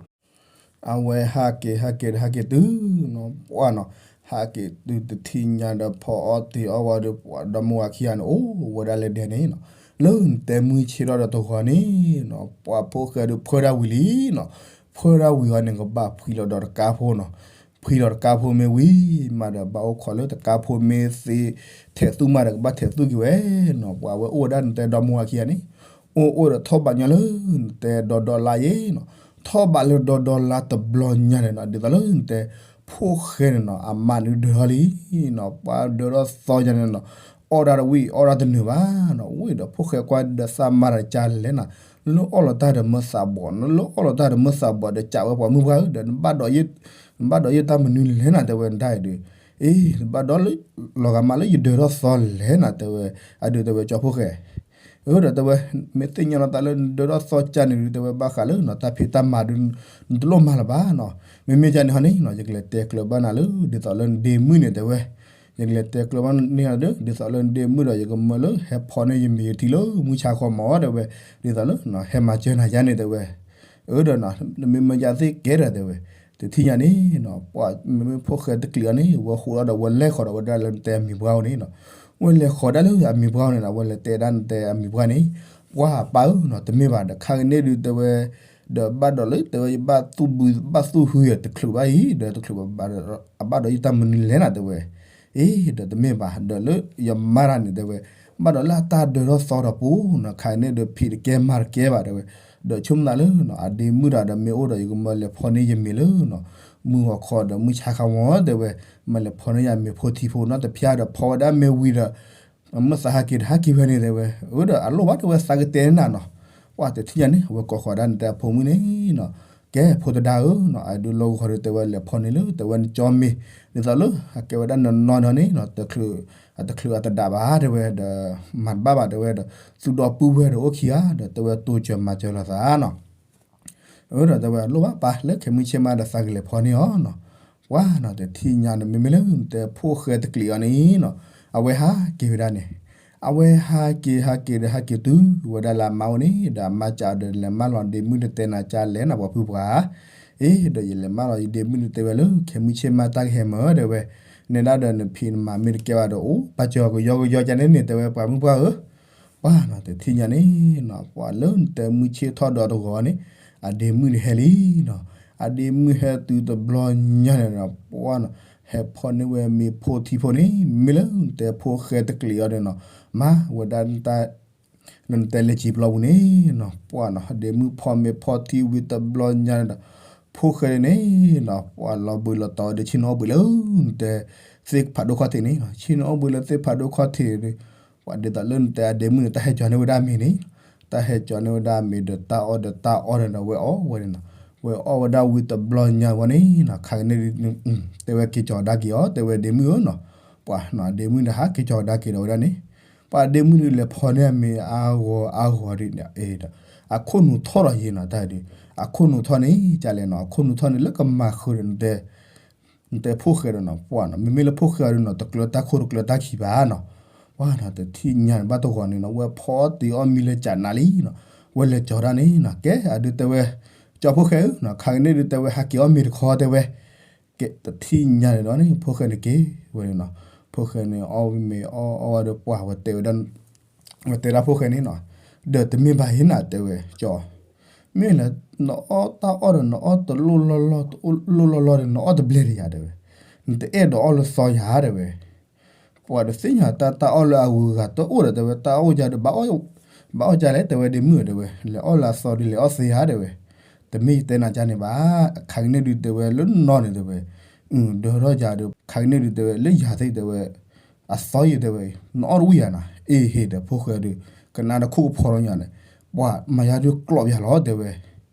အဝဲဟးက့ၤဟးက့ၤဒီးဟးက့ၤတုၤနီၤ ပှၢ်နီၤ, ဟးက့ၤတုၤတထံၣ်ညါဒီးဖီအီၣ်တ့ၤအီၣ်ဝဲဒီး ပှၢ်ဒီမိၢ်ဝၤခံဂၤန့ၣ် အိၣ်ဝဲဒၣ်လၢဒဲန့ၣ်နီၤ, လၢနတဲမုၢ်ဆ့ၣ်ထီၣ်ဒီးတဂီၤန့ၣ်နီၤ ပှၢ်ဖိၣ်ဃဲဒုးဖၢဒၣ်ဝံၤလံနီၤ, ဖၢဒၣ်ဝံၤအီၤန့ၣ် ကဘၣ်ဖှံလီၤဒီးတကါဖိနီၤ, ဖှံလီၤတကါဖိမ့ၢ်ဝံၤမးဒီး ဘၣ်အိၣ်ခိးလၢတကါဖိမ့ၢ်သ့ ထဲးသူၣ်မးဒီး ကဘၣ်ထဲးသူၣ်က့ၤဝဲနီၤ, ပှၢ်ဝဲအိၣ်ဝဲဒၣ်နတဲဒီမိၢ်ဝၤခံဂၤန့ၣ် အိၣ်အိၣ်ဒီးထီၣ်ဘးညီလၢနတဲဒီဒီလါယ့နီၤ, ထီၣ်ဘးလၢဒီဒီလါတဘျီညါန့ၣ်နီၤ ဒ်သိးလၢနတဲ ဖိၣ်ဃဲန့ၣ်နီၤ အမါန့ၣ်ဒၢထီၣ်လံနီၤ, ပှၢ်ဒၢထီၣ်သီညါန့ၣ်နီၤ, အီၣ်ဒၣ်တဝံၣ်အီၣ်ဒၣ်တနုာ်ဘၣ်နီၤ, ဝံၣ်ဒီးဖိၣ်ဃဲကွၢ်ဒီးသးမါတၢ်ကလဲၣ်နၤ, လၢအီၣ်လီၤတၢ်ဒီးမၢသးဘီၣ်နီၤ, လၢအီၣ်လီၤတၢ်ဒီးမၢသးဘီၣ်ဒီး ကးဝဲပှၤမုၢ်ပှၢ်ဧၢ, ဒီးနဘၣ်ဒိးယ့ၢ်တၢ်မနုၤလဲၣ်နၤတဲဝဲဒၣ်အံၤဒီး, အ့ နဘၣ်ဒိးလၢ လီၤဂာ်မးလၢယဒၢထီၣ်သီလဲၣ်နၤတဲဝဲ, အဒုးတဲဝဲကၠီဖိၣ်ဃဲ အၢဒီးတဲဝဲ, မ့ၢ်သ့ၣ်ညါလီၤသးလၢနဒၢထီၣ်သီကၢ်န့ၣ်ဒုး တဲဝဲဘၣ်ဃးလၢနတၢ်ဖံးတၢ်မၤဒုး နတလိၣ်မၤလၢၤဘၣ်နီၤ, မ့မ့ၢ်ကန့ၣ်ဟီန့ၣ်နီၤ ယကလဲၤတဲကျၢၤဘၣ်နၤလၢ ဒ်သိးလၢနဒ့မုၣ်န့ၣ်တဲဝဲ, ယကလဲၤတဲကျၢၤဘၣ်န့ၢ်နၤဒီး ဒ်သိးလၢနဒ့မုၣ်ဒီး ယကမၢလၢဟဲဖီန့ၢ်ယမ့ၤယထံလၢမုၢ်ဆါခီမၢတဲဝဲ, ဒ်သိးလၢ ဟဲမၤစၢၤနၤယါန့ၣ်တဲဝဲ, အၢဒီး နမ့ၢ်မၢယါသ့ၣ်ကဲဒီးတဲဝဲ, တထံၣ်ညါန့ၣ်နီၤ ပှၢ်မ့မ့ၢ်ဖိၣ်ဃဲတကျံးအီၤန့ၣ် ဝဲဃိးဒီးဝဲလဲၤဃီၤဒီးဝဲဒၣ်လၢနတဲအမံၤပှၢ်အိၣ်န့ၣ်နီၤ, ဝဲလဲၤဃီၤဒၣ်လၢအမံၤပှၢ်အိၣ်န့ၣ်နီၤ ဝဲလဲၤတဲဒၣ်နတဲအမံၤပှၢ်န့ၣ်, ပှၢ်ပၢ်ဧၢနီၤ တမ့ၢ်ဘၣ်ဒီး ခါကန့ၣ်ဒုးတဲဝဲ, ဒီးဘၣ်ဒိးလၢတဲဝဲယဘၣ်သူၣ်ဘုဘၣ်သူၣ်ဟုယၤတချုးဘၣ်အံၤ ဒီးတချုးဘၣ် အဘၣ်ဒိးယတၢ်မနုၤလဲၣ်နၤတဲဝဲ, အ့ ဒီးတမ့ၢ်ဘၣ် ဒီးလၢယမါတၢ်န့ၣ်တဲဝဲ, ဘၣ်ဒိးလၢအတၢ်ဒၢထီၣ်သီဒီးပူၤနီၤ ခါကန့ၣ်ဒုးဖံးတကဲမၤတကဲဘၣ်တဲဝဲ, ဒီးဆိကမိၣ်သးလၢ အဒ့မုၣ်တၢ်ဒီးမ့ၢ်အိၣ်ဒီးယကမၢလဲၤဖီန့ၢ်ယမ့ၤလၢ မုၢ်ဂီၤခီဒီးမုၢ်ဆါခါမၢတဲဝဲ, မၢလဲၤဖီန့ၢ်ယၤမ့ၤဖိထံဖိနီတဖျၢၣ်ဒီးဖီဝဲဒၣ်မ့ၤဝံၤဒီး မ့ၢ်သးဟးက့ၤတဟးက့ၤဖဲန့ၣ်တဲဝဲ, အၢဒီးအလိၣ်ဘၣ်တဲဝဲသးကတဲန့ၣ်နၤနီၤ, ပှၢ်တထံၣ်ညါန့ၣ် အဝဲကိးဃီၤဒၣ်နတဲအဖိမုၣ်န့ၣ်နီၤ, ကဲဖိတဒါဧၢနီၤ အဒုးလီၤဂီၤဒီးတဲဝဲလဲၤဖီန့ၢ်လၢတဲဝဲနကၠီမ့ၤ, ဒ်သိးလၢအကဲဝဲဒၣ်နနီၢ်နီၢ်န့ၣ်နီၤ တချုးအတချုးအတဒးဘၣ်တဲဝဲဒီး မၤတဘၣ်ဘၣ်တဲဝဲဒီး သူၣ်ဒီပုၢ်ဝဲၢ်ဒီးအိၣ်ခံဂၤဒီးတဲဝဲတိစၢၤမၤစၢၤလိာ်သးနီၤ အၢဒီးတဲဝဲလိၣ်ဘၣ်ပၢ်လၢခဲမုၢ်ဆ့ၣ်မးဒီးသးကလဲၤဖီန့ၢ်အီၤနီၤ, ပှၢ်နီၤ တထံၣ်ညါန့ၣ် မ့မ့ၢ်လၢနတဲဖိၣ်ဃဲတကျံးအီၤန့ၣ်နီၤ, အဝဲဟးက့ၤဝဲဒၣ်န့ၣ်, အဝဲဟးက့ၤဟးက့ၤဒီးဟဲက့ၤတုၤဝဲဒၣ်လၢအမါအိၣ်န့ၣ် ဒီးအမါစံးဒီးလဲၤမၢလီၤဒ့မုၣ်ဒီးတဲနၤကလဲၣ်နၤ ပှၤဖုပှၢ်, အ့ ဒီးယလဲၤမၢလီၤယဒ့မုၣ်ဒီးတဲဝဲလၢ ခဲမုၢ်ဆ့ၣ်မးတၢ်ကဟဲမၢတဲဝဲ, နဲဒၣ်ဒီးနဖံးနမၤမ့ၢ်တကဲဘၣ်ဒီးအိၣ် ပာ်စၢၤကယီကယီကန့ၣ်န့ၣ် တဲဝဲပှၤမုၢ်ပှၢ်ဧၢ ပှၢ်နီၤ တထံၣ်ညါန့ၣ်နီၤ ပှၢ်လၢနတဲမုၢ်ဆ့ၣ်ထီၣ်ဒီးတဂီၤန့ၣ် အဒ့မုၣ်န့ၣ်ဟဲလံနီၤ, အဒ့မုၣ်ဟဲတုၤတဘျီညါန့ၣ်နီၤ ပှၢ်နီၤ ဟဲဖီန့ၢ်ဝဲမ့ၤဖိထံဖိန့ၣ် မ့ၢ်လၢနတဲဖိၣ်ဃဲတကျံးအီၤန့ၣ်နီၤ, မၤဝဲဒၣ်နတၢ် နတဲလဲၤစံာ်ပျီပူၤန့ၣ်နီၤ ပှၢ်နီၤ ဒ့မုၣ်ဖီမ့ၤဖီထံဝံၤတဘျီညါန့ၣ်ဒီး ဖိၣ်ဃဲန့ၣ်နီၤ ပှၢ်လီၤဘှံးလီၤတီၤဒီးဆ့ၣ်နီၤအိၣ်ဘှံးလၢ နတဲသ့ၣ်ဖးဒိၣ်ခီၣ်ထံးန့ၣ်နီၤ ဆ့ၣ်နီၤအိၣ်ဘှံးလၢသ့ၣ်ဖးဒိၣ်ခီၣ်ထံးန့ၣ်, ပှၢ်ဒ်သိးလၢနတဲအဒ့မုၣ်န့ၣ် တၢ်ဟဲကၠီၤန့ၢ်ဝဲဒၣ်မ့ၤန့ၣ်, တၢ်ဟဲကၠီၤန့ၢ်ဝဲဒၣ်မ့ၤဒီးတၢ်အီၣ်ဒီးတၢ်အီၣ်န့ၣ်ဒီး ဝဲအီၣ်ဝဲန့ၣ်နီၤ, ဝဲအီၣ်ဝဲဒၣ်ဝံၤတဘျီညါဝဲန့ၣ်နီၤ ခါကန့ၣ်ဒုး တဲဝဲက့ၤကၠီၤကဒါက့ၤအီၤ တဲဝဲဒ့မုၣ်ဧၢနီၤ, ပှၢ်နီၤ ဒ့မုၣ်န့ၣ်ဟးက့ၤကၠီၤကဒါက့ၤဒီးဝဲဒၣ်န့ၣ်, ပှၢ်ဒ့မုၣ်ဒုးလဲၤဖီန့ၢ်အမ့ၤအါဂီၤအါဂီၤဒ်န့ၣ်ဒီး အခိၣ်နူာ်ထီၣ်လီၤယံၤနီၤ တၢ်ဒုး အခိၣ်နူာ်ထီၣ်န့ၣ် ကလဲၣ်နီၤ အခိၣ်နူာ်ထီၣ်န့ၣ် လၢကမၤဃုာ်ဒီး နတဲဖိၣ်ဃဲဒီးနီၤ ပှၢ်နီၤ မ့မ့ၢ်လၢဖိၣ်ဃဲအီၤဒုးနီၤ တကျၢၤတၢ်ခိၣ်တကျၢၤတၢ်ခံဘၣ်နီၤ, ပှၢ်နီၤ တထံၣ်ညါန့ၣ် ဘၣ်တဂီၤန့ၣ်နီၤ ဝဲဖီတ့ၤအီၣ်မ့ၤလၢကနးလံနီၤ, ဝဲလဲၤကၠီၤဒၣ်န့ၣ်နီၤ ကဲအဒုးတဲဝဲ, ကၠီဖိၣ်ဃဲဧၢနီၤ ခါကန့ၣ်ဒုးတဲဝဲဟးက့ၤအီၣ်မ့ၤတခီတဲဝဲ, ကဲတထံၣ်ညါန့ၣ်ဒီးန့ၣ် ဖိၣ်ဃဲန့ၣ်က့ၤဝဲန့ၣ်နီၤ, ဖိၣ်ဃဲန့ၣ်အီၣ်မ့ၤအီၣ်အီၣ်ဝဲဒီးပှၢ်ဝဲတဲဝဲဒၣ်, ဝဲတဲဒၣ်ဖိၣ်ဃဲန့ၣ်နီၤ, ဒီးတမ့ၢ်ဘၣ်ယဲနီၤ တဲဝဲ ကၠီ မ့ၢ်လၢ နအီၣ်တၢ်အီၣ်ဒီး နအီၣ်တလိၣ်လီၢ်လီၢ် တလိၣ်လီၢ်လီၢ်ဒီး နအီၣ်တဘျဲၣ်တယၤတဲဝဲ, နတအဲၣ်ဒိးအီၣ်လၢသီယၤတဲဝဲ, ပှၤတသ့ၣ်ညါတၢ်တၢ်အီၣ်လၢအဂုၤအဂၤတအိၣ်ဒီးတဲဝဲ တၢ်အီၣ်ယၤဒီး ဘၣ်အီၣ်ယၤလဲၣ်တဲဝဲဒ့မုၣ်တဲဝဲ လဲၤအီၣ်လၢအသီဒီး လဲၤအီၣ်သ့ဧါတဲဝဲ, တမ့ၢ်ယတဲနၤကန့ၣ်ဘၣ်, ခါကန့ၣ်ဒုးတဲဝဲလၢနီၢ်န့ၣ်တဲဝဲ, ဒၢထီၣ်ယၤဒီး ခါကန့ၣ်ဒုးတဲဝဲ လၢယၤသ့ၣ်တဲဝဲ အသီယၤတဲဝဲ, နအီၣ်တဝံၣ်ယၤနီၤ, အ့ဟ့ၣ်ဒီးဖိၣ်ဃဲဒီး ကနၣ်ဒီးခိၣ်ကဖီလီၤညါန့ၣ်, ပှၤမၤယၤဒုးကျိးယၤလီၤတဲဝဲ,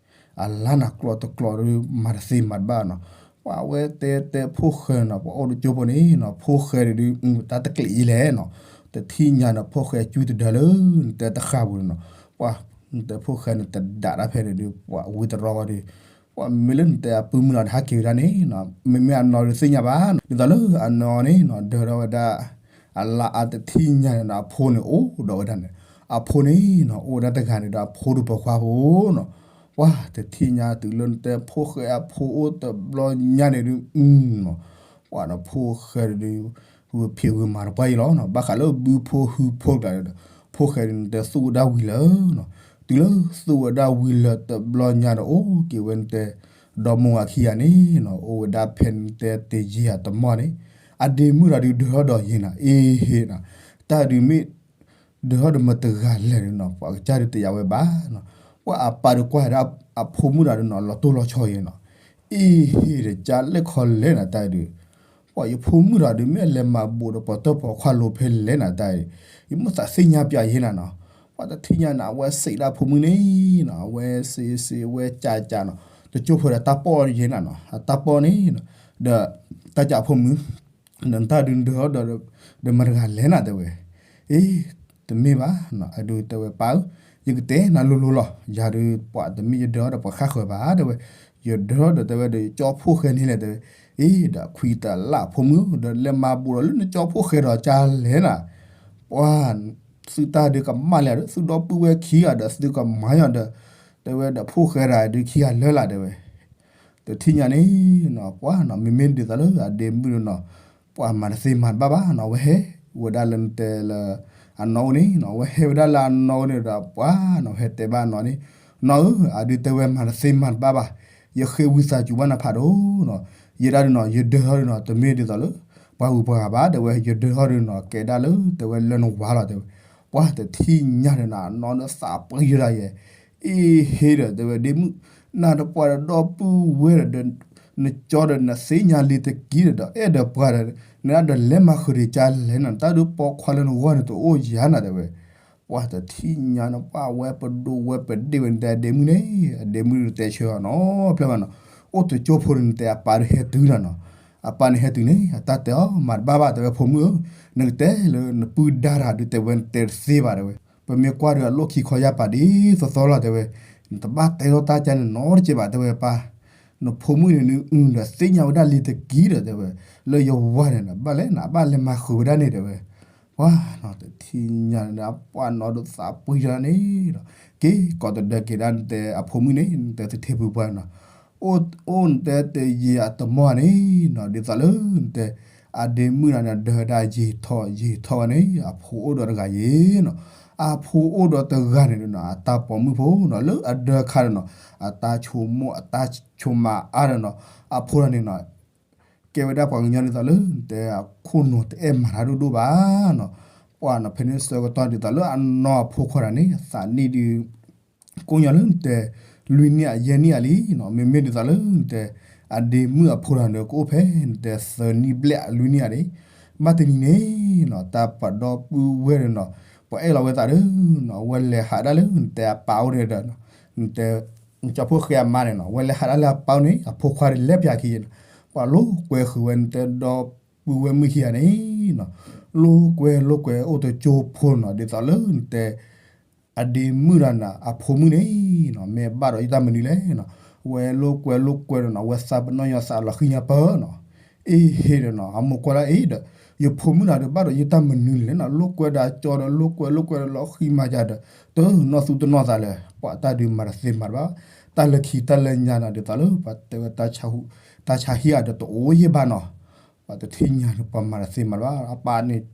အလါနၤကျိးတကျိးဒီး မၤတသ့မၤတဘၣ်နီၤ, ပှၤဝဲတဲတဲဖိၣ်ဃဲနီၤ ပှၤအိၣ်တကၠိဖိန့ၣ်နီၤ ဖိၣ်ဃဲဒုး တၢ်တကျံးအံၤလဲၣ်နီၤ, တထံၣ်ညါန့ၣ် ဖိၣ်ဃဲကွံတဒၢလၢနတဲတဃၣ်ပူၤန့ၣ်နီၤ, ပှၤ နတဲဖိၣ်ဃဲန့ၣ်တဒၣ်တၢ်ဖဲန့ၣ်ဒီး ပှၤဝံတရီဝဲဒီး ပှၤမ့မ့ၢ်လၢနတဲအပုၢ်မုၢ်နီၤ တဟးက့ၤဝဲဒၣ်န့ၣ်နီၤ, မ့မ့ၢ်အနီၢ်ဒုးသ့ၣ်ညါဘၣ်နီၤ, ဒ်သိးလၢအနီၢ်န့ၣ်နီၤ ဒၢထီၣ်ဝဲဒၣ် အလါအါတထံၣ်ညါန့ၣ်နီၤ အဖိန့ၣ်အိၣ်ဒီးဝဲဒၣ်န့ၣ်, အဖိန့ၣ်နီၤ အိၣ်ဝဲဒၣ်တဂၤန့ၣ်ဒီး အဖိဒီးပိာ်ခွါဖိနီၤ, ပှၤတထံၣ်ညါတုၤလၢနတဲဖိၣ်ဃဲအဖိအိၣ်တဘျီညါန့ၣ်ဒုး နီၤ, ပှၤဒီးဖိၣ်ဃဲဒီး ဂုာ်ဖံးဂုာ်မၤတပှၢ်အံၤလီၤနီၤ, ဘၣ်ဃးလၢဘုဖိဟုဖိတကျါဒီး ဖိၣ်ဃဲဒီးနတဲသူၣ်ဝဲဒၣ်ဝံၤလၢာ်နီၤ, တုၤလၢသူၣ်ဝဲဒၣ်ဝံၤလၢာ်တဘျီညါဒီး အိၣ်က့ၤဝဲနတဲ ဒီမိၢ်ဝၤခံဂၤန့ၣ်နီၤ အိၣ်ဝဲဒၣ်ဖဲနတဲတယံာ်အတမီၢ်န့ၣ်, အဒ့မုၣ်တဂၤဒုးဒၢထီၣ်ဒီးယဲနီၤ, အ့ဟ့နီၤ, တၢ်ဒုးမ့ၢ် ဒၢထီၣ်ဒီးမတဂၤလဲၣ်နီၤ ပှၤကစၢ်ဒုးတယာ်ဝဲဘၣ်နီၤ, ပှၤအပၢ်ဒီးကွၢ်ဒၣ်အဖိမုၣ်တဂၤဒုးနီၤ လီၤတိၢ်လီၤဆီယဲနီၤ, အ့ဟ့ဒီးကၢ်လဲၣ်ခီလဲၣ်နၤတၢ်ဒုး ပှၤယဖိမုၣ်တဂၤဒုး မ့ၢ်အလဲၤမၤဘူးဒီးပှၤတၢၢ်ပိာ်ခွါလိၤဖဲလဲၣ်နၤတၢ်အံၤ, ယမ့ၢ်သးသ့ၣ်ညါပၠးယဲနၤနီၤ, ပှၤတထံၣ်ညါန့ၣ် အဝဲစံးဒၣ်ဖိမုၣ်န့ၣ်နီၤ အဝဲစံးစံး အဝဲကးကးနီၤ, တကၠိဖိဒီးတၢ်ပီၢ်ယဲနၤနီၤ အတၢ်ပီၢ်န့ၣ်နီၤ, ဒီး တၢ်ကးဖိမုၣ် နတၢ်ဒုးဒၢထီၣ်ဒီး ဒီးမတဂၤလဲၣ်နၤတဲဝဲ, အ့ တမ့ၢ်ဘၣ်နီၤ အဒုးတဲဝဲပၢ်ဧၢ, ယကတဲနၤလိၤလိၤလီၤ, ယၤဒုးပှၤတမ့ၢ်ယဒၢထီၣ်ဒီးပှၤဃၣ်ဃၢၤဘၣ်တဲဝဲ, ယဒၢထီၣ်ဒီးတဲဝဲဒီးယကၠီဖိၣ်ဃဲန့ၣ်လဲၣ်တဲဝဲ, အ့ ဒီးခွံတလၢ်ဖိမုၣ် ဒီးလဲၤမၤဘူးဒီးလၢနကၠီဖိၣ်ဃဲဒီးကၢ်လဲၣ်နၤ, ပှၤ သုတၢ်ဒုးကမၣ်လၢၤဒီး သုဒီပုၢ်ဝဲၢ်ခံဂၤဒီးသုကမၤယီၤဒီး တဲဝဲဒီးဖိၣ်ဃဲတဂၤဒုးခံဂၤလၢာ်လၢ်တဲဝဲ တထံၣ်ညါန့ၣ်နီၤ ပှၤနီၤ မ့မ့ၢ်ဒ်သိးလၢအဒ့မုၣ်ဒုးနီၤ ပှၤမၤတသ့မၤတဘၣ်ဘၣ်နီၤ အဝဲဟဲဝဲဒၣ်လၢနတဲလၢ အနီၢ်အိၣ်န့ၣ်နီၤ အဝဲဟဲဝဲဒၣ်လၢအနီၢ်အိၣ်န့ၣ်ဒီး ပှၤနီၤ ဟဲတဲဘၣ်နီၢ်န့ၣ် နီၢ်ဧၢ အဒုးတဲဝဲမၤတသ့မၤတဘၣ်ဘၣ်, ယဃ့ဝံသးစူၤဘၣ်နဖးဒိၣ်နီၤ, ယဲဒၣ်ဒုးနီၤ ယဒၢထီၣ်ဒုးနီၤ တမ့ၢ်ဒ်သိးလၢ ပှၤဂုၤပှၤဂၤဘၣ် တဲဝဲ ယဒၢထီၣ်ဒုးနီၤ ကဲဒၣ်လၢတဲဝဲလၢနဝၤလီၤတဲဝဲ, ပှၤတထံၣ်ညါန့ၣ်နီၤ အနီၢ်န့ၣ်သးပှံၤယဒၣ်ယဲ အ့ဟ့ဒီးတဲဝဲ ဒ့မုၣ် နၤဒီးပှၤဒီးဒီပုၢ်ဝဲၢ်ဒီး နကၠီဒီးနသ့ၣ်ညါလံတက့ၢ်ဒီး အဲၣ်ဒီးပှၤဒီး နဒၣ်ဒီးလဲၤမၤဃုာ်ဒံးကၢ်လဲၣ်နၤ တၢ်ဒုးပိာ်ခွါလၢနဂီၢ်န့ၣ်တအိၣ်ယၤနၤတဲဝဲ, ပှၤတထံၣ်ညါန့ၣ် ပှၤဝဲပဒိးဝဲပဒ့ၣ်ဝဲနတဲအဒ့မုၣ်န့ၣ် အဒ့မုၣ်ဒုးတဲဆၢအီၤနီၤ ဖျဲၣ်ဘၣ်နီၤ, အိၣ်တကၠိဖိန့ၣ်နတဲအပၢ်ဒုးဟဲတုၤနၤနီၤ, အပၢ်န့ၣ်ဟဲတုၤန့ၣ် အတၢ်တဲအီၤ မၤတဘၣ်ဘၣ်တဲဝဲဖိမုၣ်ဧၢ, နကတဲလၢနပုၢ်ဒါတဂၤဒုးတဲဝဲနတဲတသ့ဘၣ်တဲဝဲ, ပမ့ၢ်ကွၢ်ဒီးအလိၣ်ခံခီယၢ်ပာ်ဒ်သိးသိးလီၤတဲဝဲ, နတဘၣ်တဲထီၣ်တၢ်ကါန့ၣ်နီတကဲးဘၣ်တဲဝဲပၢ်, နဖိမုၣ်န့ၣ်နအုၣ်ဒီး သ့ၣ်ညါဝဲဒၣ်လံတက့ၢ်ဒီးတဲဝဲ, လၢယဝၤန့ၣ် ဘၣ်လဲၣ်နဘၣ်လဲၤမၤဃုာ်ဝဲဒၣ်န့ၣ်တဲဝဲ, ပှၤနီၤ တထံၣ်ညါန့ၣ် ပှၤနီၤဒုးသးပှံၤယၤန့ၣ်ဒီး က့ၤကိးတဒၢက့ၤဒၣ်နတဲအဖိမုၣ်န့ၣ် နတဲသထ့ဖုပှၢ်နီၤ, အိၣ်နတဲတယံာ်အတမီၢ်န့ၣ်နီၤ ဒ်သိးလၢနတဲ အဒ့မုၣ်န့ၣ် ဒၢဒၣ်ယံာ်ထီၣ်ယံာ်ထီၣ်ဝဲန့ၣ် အဖိအိၣ်ဒီးတဂၤယံာ်နီၤ, အဖိအိၣ်ဒီးတဂၤန့ၣ်နီၤ အတၢ်ပိာ်မုၣ်ဖိနီၤ လၢအဒၢခါဒီးနီၤ အတၢ်ဆိကမိၣ်အတၢ်ဆိကမးအါဒီးနီၤ အဖိတဂၤန့ၣ်နီၤ ကဲဝဲဒၣ်ပှၤကညီဒ်သိးလၢ နတဲအခိၣ်နူာ်တအဲၣ်မၤတၢ်ဒိၣ်ဒိၣ်ဘၣ်နီၤ, ပှၤနီၤ ဖဲန့ၣ်ဆၢကတီၢ်ဒ်သိးလၢအနီၢ်အဖိခွါတဂၤန့ၣ် အသးနံၣ်ဒုး ကိးညါလၢနတဲ လွံၢ်နံၣ်ဧါ ယဲၢ်နံၣ်ဧါလံနီၤ, မ့မ့ၢ်ဒ်သိးလၢနတဲ အဒ့မုၣ်အဖိတဂၤန့ၣ် ကအိၣ်ဖဲနတဲသၢနံၣ်ဘျဲၣ်လွံၢ်နံၣ်ဧါန့ၣ်, ဘၣ်တနံၤန့ၣ်နီၤ တၢ်ပှၤဒီပုၢ်ဝဲၢ်န့ၣ်နီၤ ပှၤအဲၣ်လီၤဝဲသးဒီးနီၤ အဝဲလဲၤဟးဒၣ်လၢနတဲအပၢ်အိၣ်န့ၣ်ဒီး နတဲ နကၠီဖိၣ်ဃဲအမါန့ၣ်နီၤ အဝဲလဲၤဟးဒၣ်လၢအပၢ်အိၣ်န့ၣ် အဖိခွါဒုးလဲၤပၠးခံနီၤ, ပှၤလိာ်ကွဲဃုာ်ဝဲနတဲဒီပုၢ်ဝဲၢ်မုၣ်ခံဂၤန့ၣ်နီၤ, လိာ်ကွဲလိာ်ကွဲအိၣ်တကၠိဖိနီၤ ဒ်သိးလၢနတဲ အဒ့မုၣ်တဂၤန့ၣ် အဖိမုၣ်န့ၣ်နီၤ မ့ၢ်ဘၣ်ဒီးယတၢ်မနုၤလဲၣ်နီၤ, ဝဲလိာ်ကွဲလိာ်ကွဲဒီးနီၤ ဝဲသးပနီၣ်ညီသးလီၤဃံညီပၢၢ်နီၤ, အ့ဟ့ဒီးနီၤ အမိၢ်ကွၢ်ဒၣ်အ့ဒီး ယဖိမုၣ်တဂၤဒုးဘၣ်ဒီးယတၢ်မနုၤလဲၣ်နီၤ, လိာ်ကွဲဒီးကၠီဒီးလိာ်ကွဲလိာ်ကွဲဒီးလီၤဃံမၤယၤဒီး တနီၢ်သူတနီၢ်သးလဲၣ်, ပှၤတၢ်ဒုးမၤတသ့မၤတဘၣ်, တၢ်လၢခံတၢ်လၢညါနီၤ ဒ်သိးလၢပှၤတဲဝဲ တၢ်ဆါဟံၣ်အါဒီးတအိၣ်ယဲၢ်ဘၣ်နီၤ, ပှၤတထံၣ်ညါန့ၣ် ပှၤမၤတသ့မၤတဘၣ် အပၢ်န့ၣ်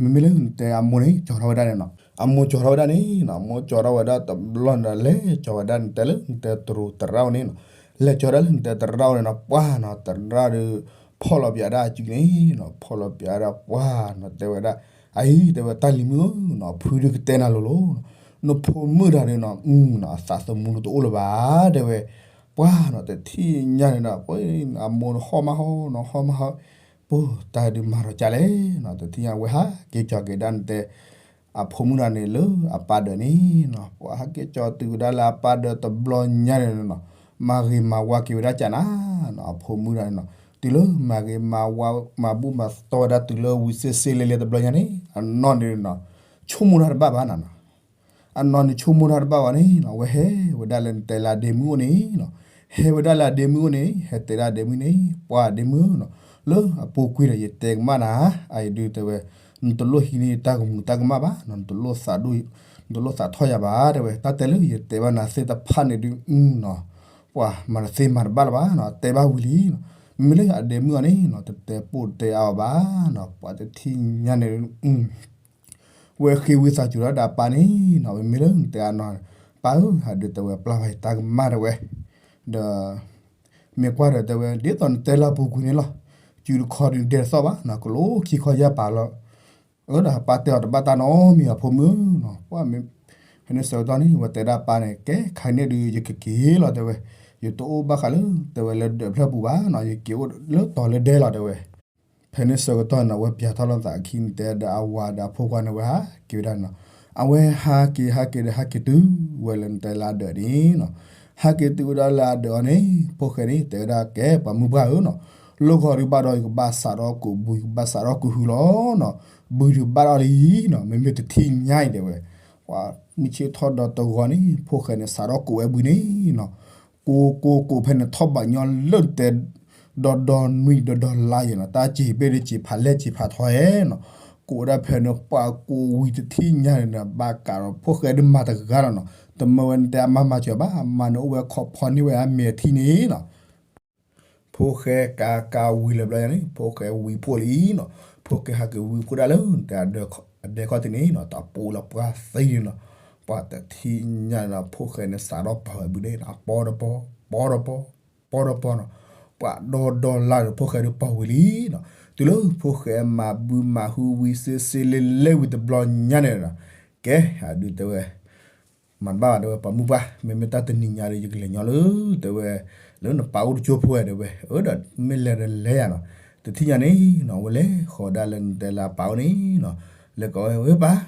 မ့မ့ၢ်လၢနတဲအမိၢ်န့ၣ် ကၠီၤထီၣ်ဝဲဒၣ်န့ၣ်နီၤ, အမိၢ်ကၠီၤထီၣ်ဝဲဒၣ်န့ၣ်နီၤ အမိၢ်ကၠီၤထီၣ်ဝဲဒၣ်တဘျီန့ၣ်ဒီး လဲၤကၠီၤဝဲဒၣ်နတဲလၢနတဲတရူးသရၣ်န့ၣ်နီၤ, လဲၤကၠီၤဒၣ်လၢနတဲသရၣ်န့ၣ်နီၤ ပှၤနီၤ သရၣ်ဒီး ဖီၣ်လီၤပၠးဒၣ်အစုန့ၣ်နီၤ ဖီၣ်လီၤပၠးဒၣ်ပှၤနီၤ တဲဝဲဒၣ် အအံၤ တဲဝဲတၢ်လံၤမုၣ်ဧၢနီၤ ဖုဒုးကတဲနၤလိၤလိၤနီၤ, နဖိမုၣ်တဂၤန့ၣ်နီၤ အသးသမူတအိၣ်လၢၤဘၣ် တဲဝဲ, ပှၤနီၤ တထံၣ်ညါန့ၣ်ဒီး အမိၢ်န့ၣ်ဟီၣ်မးဟီနီၤ ဟီၣ်မးဟီ, ပှၤတၢ်ဒုးမၤထီၣ်ကလဲၣ်နီၤ တထံၣ်ညါဝဲဟးက့ၤကၠီၤက့ၤဒၣ်နတဲ အဖိမုၣ်တဂၤန့ၣ်လၢအပၢ်ဒၢးန့ၣ်နီၤ ပှၤဟးက့ၤကၠီၤတုၤဝဲဒၣ်လၢအပၢ်ဒၢးတဘျီညါန့ၣ်နီၤ မၤဂ့ၤမၤဝါက့ၤဝဲဒၣ်ကနၤနီၤ အဖိမုၣ်တဂၤန့ၣ်နီၤ တုၤလၢမၤဂ့ၤမၤဝါ မၤဘူၣ်မၤတီၢ်ဝဲဒၣ်တုၤလၢဝံၤစ့စ့လဲလဲတဘျီညါန့ၣ် အနီၢ်န့ၣ်နီၤ ဆိကမိၣ်တၢ်တဘၣ်ဘၣ်နီၤနီၤ. အနီၢ်န့ၣ်ဆိကမိၣ်တၢ်တဘၣ်ဘၣ်န့ၣ်နီၤ အဝဲဟဲဝဲဒၣ်လၢနတဲလၢအဒ့မုၣ်အိၣ်န့ၣ်နီၤ. ဟဲဝဲဒၣ်လၢအဒ့မုၣ်အိၣ်န့ၣ် ဟဲတဲဒၣ်အဒ့မုၣ်န့ၣ် ပှၤဒ့မုၣ်နီၤ လၢအပူၤကွံာ်ဒီး ယတဲကမၣ်နၤ အအံၤဒုးတဲဝဲ နတလိၣ်ဟံးန့ၢ်ယတၢ်ကမူၤတၢ်ကမၣ်ဘၣ်နီၤ နတလိၣ်သးဒိၣ် နတလိၣ်သးထီၣ်ယၤဘၣ် တဲဝဲ တၢ်တဲလၢယတဲဘၣ်နၤသ့ၣ်တဖၣ်န့ၣ်ဒုးနီၤ ပှၤမၤတသ့မၤတဘၣ်လၢၤဘၣ်နီၤ တဲဘၣ်ဝံၤလံနီၤ. မ့မ့ၢ်လၢအဒ့မုၣ်အီၤန့ၣ်နီၤ တတဲပိၢ်တဲအါအီၤဘၣ်နီၤ ပှၤတထံၣ်ညါန့ၣ် ဝဲဃ့ဝံသးစူၤဒီးအပၢ်န့ၣ်နီၤ မ့မ့ၢ်လၢနတဲအနီၤ ပၢ်ဧၢ ဟဲဒုးတဲဝဲပျၢ်ဘၣ်ယတၢ်ကမၣ်တဲဝဲ ဒီး မ့ၢ်ကွၢ်ဒီးတဲဝဲ ဒ်သိးနတဲလၢအပူၤကွံာ်န့ၣ်လီၤ. စုတခီဒုးဒဲတသီၣ်ဘၣ်နီၤ ကလိခံခီယၢ်ပာ်လီၤ. အၢဒီးပၢ်တဲအီၤတဘၣ်တၢ်နီတမံၤဘၣ်ဖိမုၣ်ဧၢနီၤ ပှၤမ့ၢ် ဖဲန့ၣ်ဆၢကတီၢ်န့ၣ် ဝဲတဲဒၣ်ပၢ်န့ၣ် ကဲခါန့ၣ်ဒုး ယကက့ၤလီၤတဲဝဲ ယတအိၣ်ဘၣ်ဃးလၢ တဲဝဲလၢဒၢးဖျၢၣ်ပူၤဘၣ်နီၤ ယက့ၤအိၣ်လၢတီၤလၢဒဲလီၤတဲဝဲ ဖဲန့ၣ်ဆၢကတီၢ်န့ၣ် အဝဲပၠးထီၣ်လိာ်သးအခံန့ၣ် တဲဒီးအဝၤဒီးအဖိခွါန့ၣ် ဝဲဟးက့ၤဝဲဒၣ်နီၤ. အဝဲဟးက့ၤဟးက့ၤဒီးဟဲက့ၤတုၤ ဝဲလၢနတဲလၢအဒၢးန့ၣ်နီၤ. ဟဲက့ၤတုၤဝဲဒၣ်လၢအဒၢးအီၤန့ၣ် ဖိၣ်ဃဲန့ၣ် တဲဝဲဒၣ် ကဲပှၤမုၣ်ပှၢ်ဧၢနီၤ, လၢဂီၤဒုးဘၣ်ဒီး ယကဘၣ်စးထီၣ်ကိးဘု ယကဘၣ်စးထီၣ်ကိးဟုလီၤနီၤ. ဘုဒုးဘၣ်ထီၣ်လံနီၤ, မ့မ့ၢ်တထံၣ်ညါအံၤတဲဝဲ ပှၤမုၢ်ဆ့ၣ်ထီၣ်ဒီးတဂီၤန့ၣ် ဖိၣ်ဃဲန့ၣ် စးထီၣ်ကိးဝဲဘုန့ၣ်နီၤ. ကိးကိးကိးဖဲန့ၣ် ထီၣ်ဘးညီလၢတဲ ဒီဒီနွံဒီဒီလါယဲနီၤ, တၢ်စံးဘ့ၣ်ဒ်စံးဖးလဲၢ်စံးဖးထီဟဲနီၤ. ကိးဝဲဒၣ်ဖဲန့ၣ် ပှၤကိးဝံၤတထံၣ်ညါန့ၣ်ဒီး ဘၣ်ကးဒီးဖိၣ်ဃဲဒုးမၤတဂၤလီၤနီၤ. တမၢဝဲနတဲအမါမၤစၢၤဘၣ်, အမါန့ၣ်အိၣ်ဝဲခီဖီန့ၢ်ဝဲအမဲာ်ထံန့ၣ်နီၤ. ဖိၣ်ဃဲကးကးဝံၤလၢဘျီန့ၣ် ဖိၣ်ဃဲဝံၤဖှိၣ်လံနီၤ. ဖိၣ်ဃဲဟးက့ၤဝံၤဖှိၣ်ဒၣ်လၢ အဒဲခီၣ်ထံးန့ၣ်နီၤ, တၢ်ပူၤလီၤပှၢ်သံန့ၣ်နီၤ. ပှၤတထံၣ်ညါန့ၣ်ဒီး ဖိၣ်ဃဲန့ၣ် စးထီၣ်ပာ်ဝဲဘုန့ၣ်နီၤ, ပီတပီ ပီတပီ ပီတပီနီၤ. ပှၤဒီဒီလါဒီး ဖိၣ်ဃဲဒုးပာ်ဝံၤလံနီၤ. တုၤလၢဖိၣ်ဃဲမၤဘုမၤဟုဝံၤစ့စ့လဲလဲဝံၤတဘျီညါန့ၣ်ဒီး ကဲ အဒုးတဲဝဲ မၤတဘၣ်ဘၣ်တဲဝဲ ပှၤမုၣ်ပှၢ်, မ့မ့ၢ်တၢ်တနံၤညါဒီး ယကလဲၤညီလၢ တဲဝဲ လၢနပၢ်အိၣ်တကၠိဖိဝဲတဲဝဲ, အၢဒီးမ့ၢ်လဲၤဒီးလဲၤယၤနီၤ. တထံၣ်ညါန့ၣ်နီၤ ဝဲလဲၤဃီၤဒၣ်လၢနတဲလၢအပၢ်အိၣ်န့ၣ်နီၤ, လဲၤကိးဝဲ ဝဲပၢ်,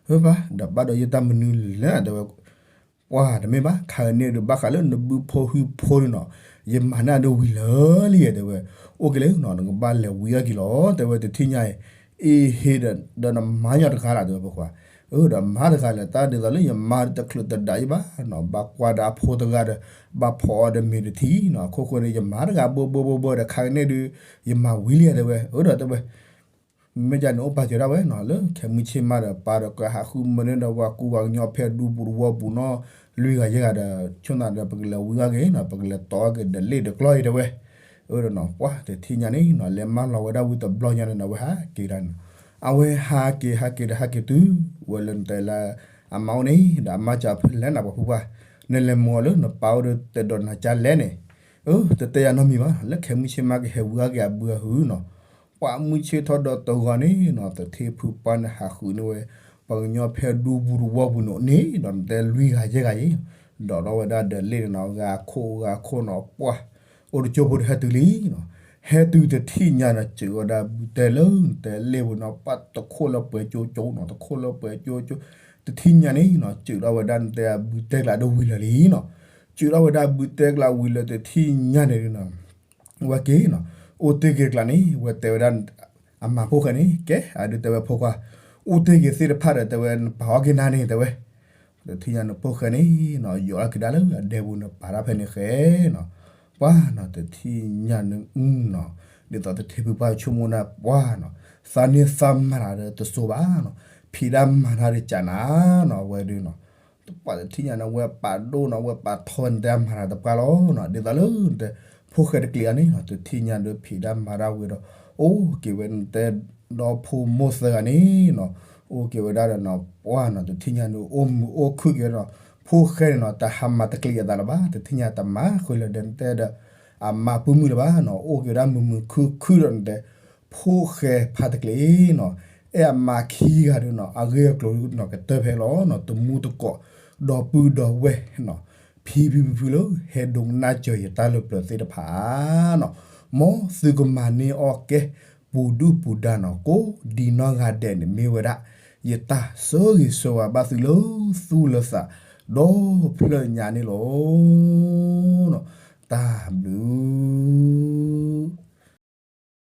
ဝဲပၢ်, ဒီးဘၣ်ဒီးယတၢ်မနုၤလဲၣ်တဲဝဲ ပှၤတမ့ၢ်ဘၣ်, ခါအံၤန့ၣ်ဒုးဘၣ်ဃးလၢနဘုဖိဟုဖိန့ၣ်နီၤ, ယမၤန့ၢ်အဒိဝံၤလၢာ်လံတဲဝဲ, အိၣ်က့ၤလၢနီၤ နကဘၣ်လဲၤဝံၤအီၤက့ၤလီၤ တဲဝဲ တထံၣ်ညါအံၤ, အ့ဟ့ဒီးနမါညီတဂၤလီၤတဲဝဲဖိခွါ, အၢဒီးမါတဂၤလဲၣ် တၢ်ဒ်သိးလၢယမါတချုးတဒးယဘၣ်, ဘၣ်ကွၢ်ဒီးအဖိတဂၤဒီး ဘၣ်ဖီအီၤဒီးမ့ၤတထံၣ်နီၤ, အခိၣ်ဃိန့ၣ် ယမါတဂၤဘၢဘၢဘၢဘၢဒီး ခါအံၤန့ၣ်ဒုး ယမၤဝံၤလံတဲဝဲ, အၢဒီးတဲဝဲ မ့ၢ်ကန့ၣ်အိၣ်ပာ်စၢၤဒၣ်ဝဲနီၤ, လၢခဲမုၢ်ဆ့ၣ်မးဒီး ပၢ်ဒီးကဟးဃုမၢန့ၢ်ဒီးပှၤကူပှၤကညီဖဲဒူပူၤတဝီပူၤနီၤ, လွံၢ်ဂၤယဲၢ်ဂၤဒီး ဆိၣ်နၤဒီးပကလဲၤဝံၤအီၤက့ၤနီၤ, ပကလဲၤတီအီၤက့ၤဒီးလ့ၣ်ဒီးကျီၢ်အံၤတဲဝဲ, အၢဒီးနီၤ ပှၤတထံၣ်ညါန့ၣ်နီၤ လဲၤမၢလီၤဝဲဒၣ်ဝံၤတဘျီညါန့ၣ်နီၤ အဝဲဟးက့ၤဒၣ်နီၤ, အဝဲဟးက့ၤဟးက့ၤဒီးဟးက့ၤတုၤ ဝဲလၢနတဲလၢ အမါအိၣ်န့ၣ် ဒီးအမါစံးဖဲလဲၣ်နပှၤဖိခွါ, နလဲၤမုာ်အီၤလၢနပၢ်အိၣ်ဒီးတဲဒီးနၤကလဲၣ်န့ၣ်, အၢ တတဲယၤနီတမံၤဘၣ်, လၢခဲမုၢ်ဆ့ၣ်မးကဟဲဝံၤအီၤက့ၤအဘုအဟုနီၤ ပှၤမုၢ်ဆ့ၣ်ထီၣ်ဒီးတဂီၤန့ၣ်နီၤ သထ့ဖုပှၢ်န့ၣ်ဟးဃုန့ၢ်ဝဲ ပှၤကညီဖဲဒူပူၤတဝီပူၤန့ၣ်န့ၣ်ဒီး နတဲလွံၢ်ဂၤယဲၢ်ဂၤအံၤ, ဒီးထီၣ်ဝဲဒၣ်ဒီးလ့ၣ်န့ၣ်နီၤ ဂၤခိၣ်ဂၤခိၣ်နီၤ ပှၤ အိၣ်တကၠိဖိတဟဲတုၤလံနီၤ, ဟဲတုၤတထံၣ်ညါနီၤ စၢၤဝဲဒၣ်ဘုတဲလၢနတဲလ့ၣ်ပူၤနီၤ ပှၤတခိၣ်လၢပှဲၤကၠိကၠိနီၤ တခိၣ်လၢပှဲၤကၠိကၠိ, တထံၣ်ညါန့ၣ်နီၤ စၢၤထီၣ်ဝဲဒၣ်နတဲအဘုတဲကျါဒီးဝံၤလၢာ်လံနီၤ, စၢၤထီၣ်ဝဲဒၣ်ဘုတဲကျါဝံၤလၢာ်တထံၣ်ညါန့ၣ်နီၤ ဝဲက့ၤနီၤ, အိၣ်တ့ၢ်က့ၤကျါန့ၣ် ဝဲတဲဝဲဒၣ် အမါဖိၣ်ဃဲန့ၣ် ကဲ အဒုးတဲဝဲဖိခွါ, အိၣ်တ့ၢ်က့ၤသ့ၣ်တဖၣ်ဒီးတဲဝဲ နပာ်အီၤက့ၤနၤန့ၣ်တဲဝဲ, တထံၣ်ညါန့ၣ်ဖိၣ်ဃဲန့ၣ်နီၤ ယိးထီၣ်က့ၤဒၣ်လၢအဒဲပူၤန့ၣ် ပာ်တၢ်ဖဲန့ၣ်ဃဲနီၤ, ပှၤနီၤတထံၣ်ညါန့ၣ်နီၤ, ဒ်သိးသထ့ဖုပှၢ်ဆိကမိၣ်န့ၣ် ပှၤနီၤ, သးန့ၢ်သးမၤတၢ်ဒီးတစိၤဘၣ်နီၤ, ဖံးတၢ်မၤတၢ်ဒီးကနၤနီၤ အဝဲဒုးနီၤ ပှၤတထံၣ်ညါန့ၣ် ဝဲပာ်ဒိၣ်နီၤ ဝဲပာ်ထီၣ်ဝဲနတဲအမၤတၢ်တပှၢ်လီၤနီၤ, ဒ်သိးလၢနတဲ ဖိၣ်ဃဲတကျံၤအီၤန့ၣ်နီၤ တထံၣ်ညါဒီးဖံးတၢ်မၤတၢ်ဝံၤဒီး အိၣ်က့ၤဝဲနတဲဒီဖိမိၢ်သၢဂၤန့ၣ်နီၤ, အိၣ်က့ၤဝဲဒၣ်ဒီးနီၤ ပှၤနီၤ တထံၣ်ညါန့ၣ် အိၣ်မုာ်အိၣ်ခုၣ်က့ၤဝဲဒီး ဖိၣ်ဃဲန့ၣ်နီၤ တဟးမၤတကျံၤအသးလၢၤဘၣ်, တထံၣ်ညါတမၤဃုာ်လၢၤဒီးနတဲဒီး အမါပုၢ်မုၣ်လၢၤဘၣ်နီၤ, အိၣ်က့ၤဝဲဒၣ်မုာ်မုာ်ခုၣ်ခုၣ်ဒီးနတဲ ဖိၣ်ဃဲဖါတကျံၤနီၤ, အဲၣ်အမါခံဂၤဒီးနီၤ အဂ့ၢ်အကျိၤနီၤ ကတၢၢ်ဖဲလီၤနီၤ, တမူတကိး ဒီပုၢ်ဒီဝဲၢ်နီၤ, ဖံဖံဖုဖုလၢ ဟဲဒိကနၣ်စၢၤယတၢ်လၢပျၢၤသ့ၣ်တဖၣ်နီၤ, မ်သုကမၤန့ၢ်အီၣ်ကဲ ပူၤဒုၣ်ပူၤဒါနီၤ, ကိးဒံနီၢ်ဂၤဒဲးန့ၣ် မ့ၢ်ဝဲဒၣ် ယတၢ်ဆၢဂ့ၤဆၢဝါဘၣ်သုလၢသူၣ်လၢသး ဒီဖျၢၣ်ညါန့ၣ်လီၤ. တၢ်ဘျုး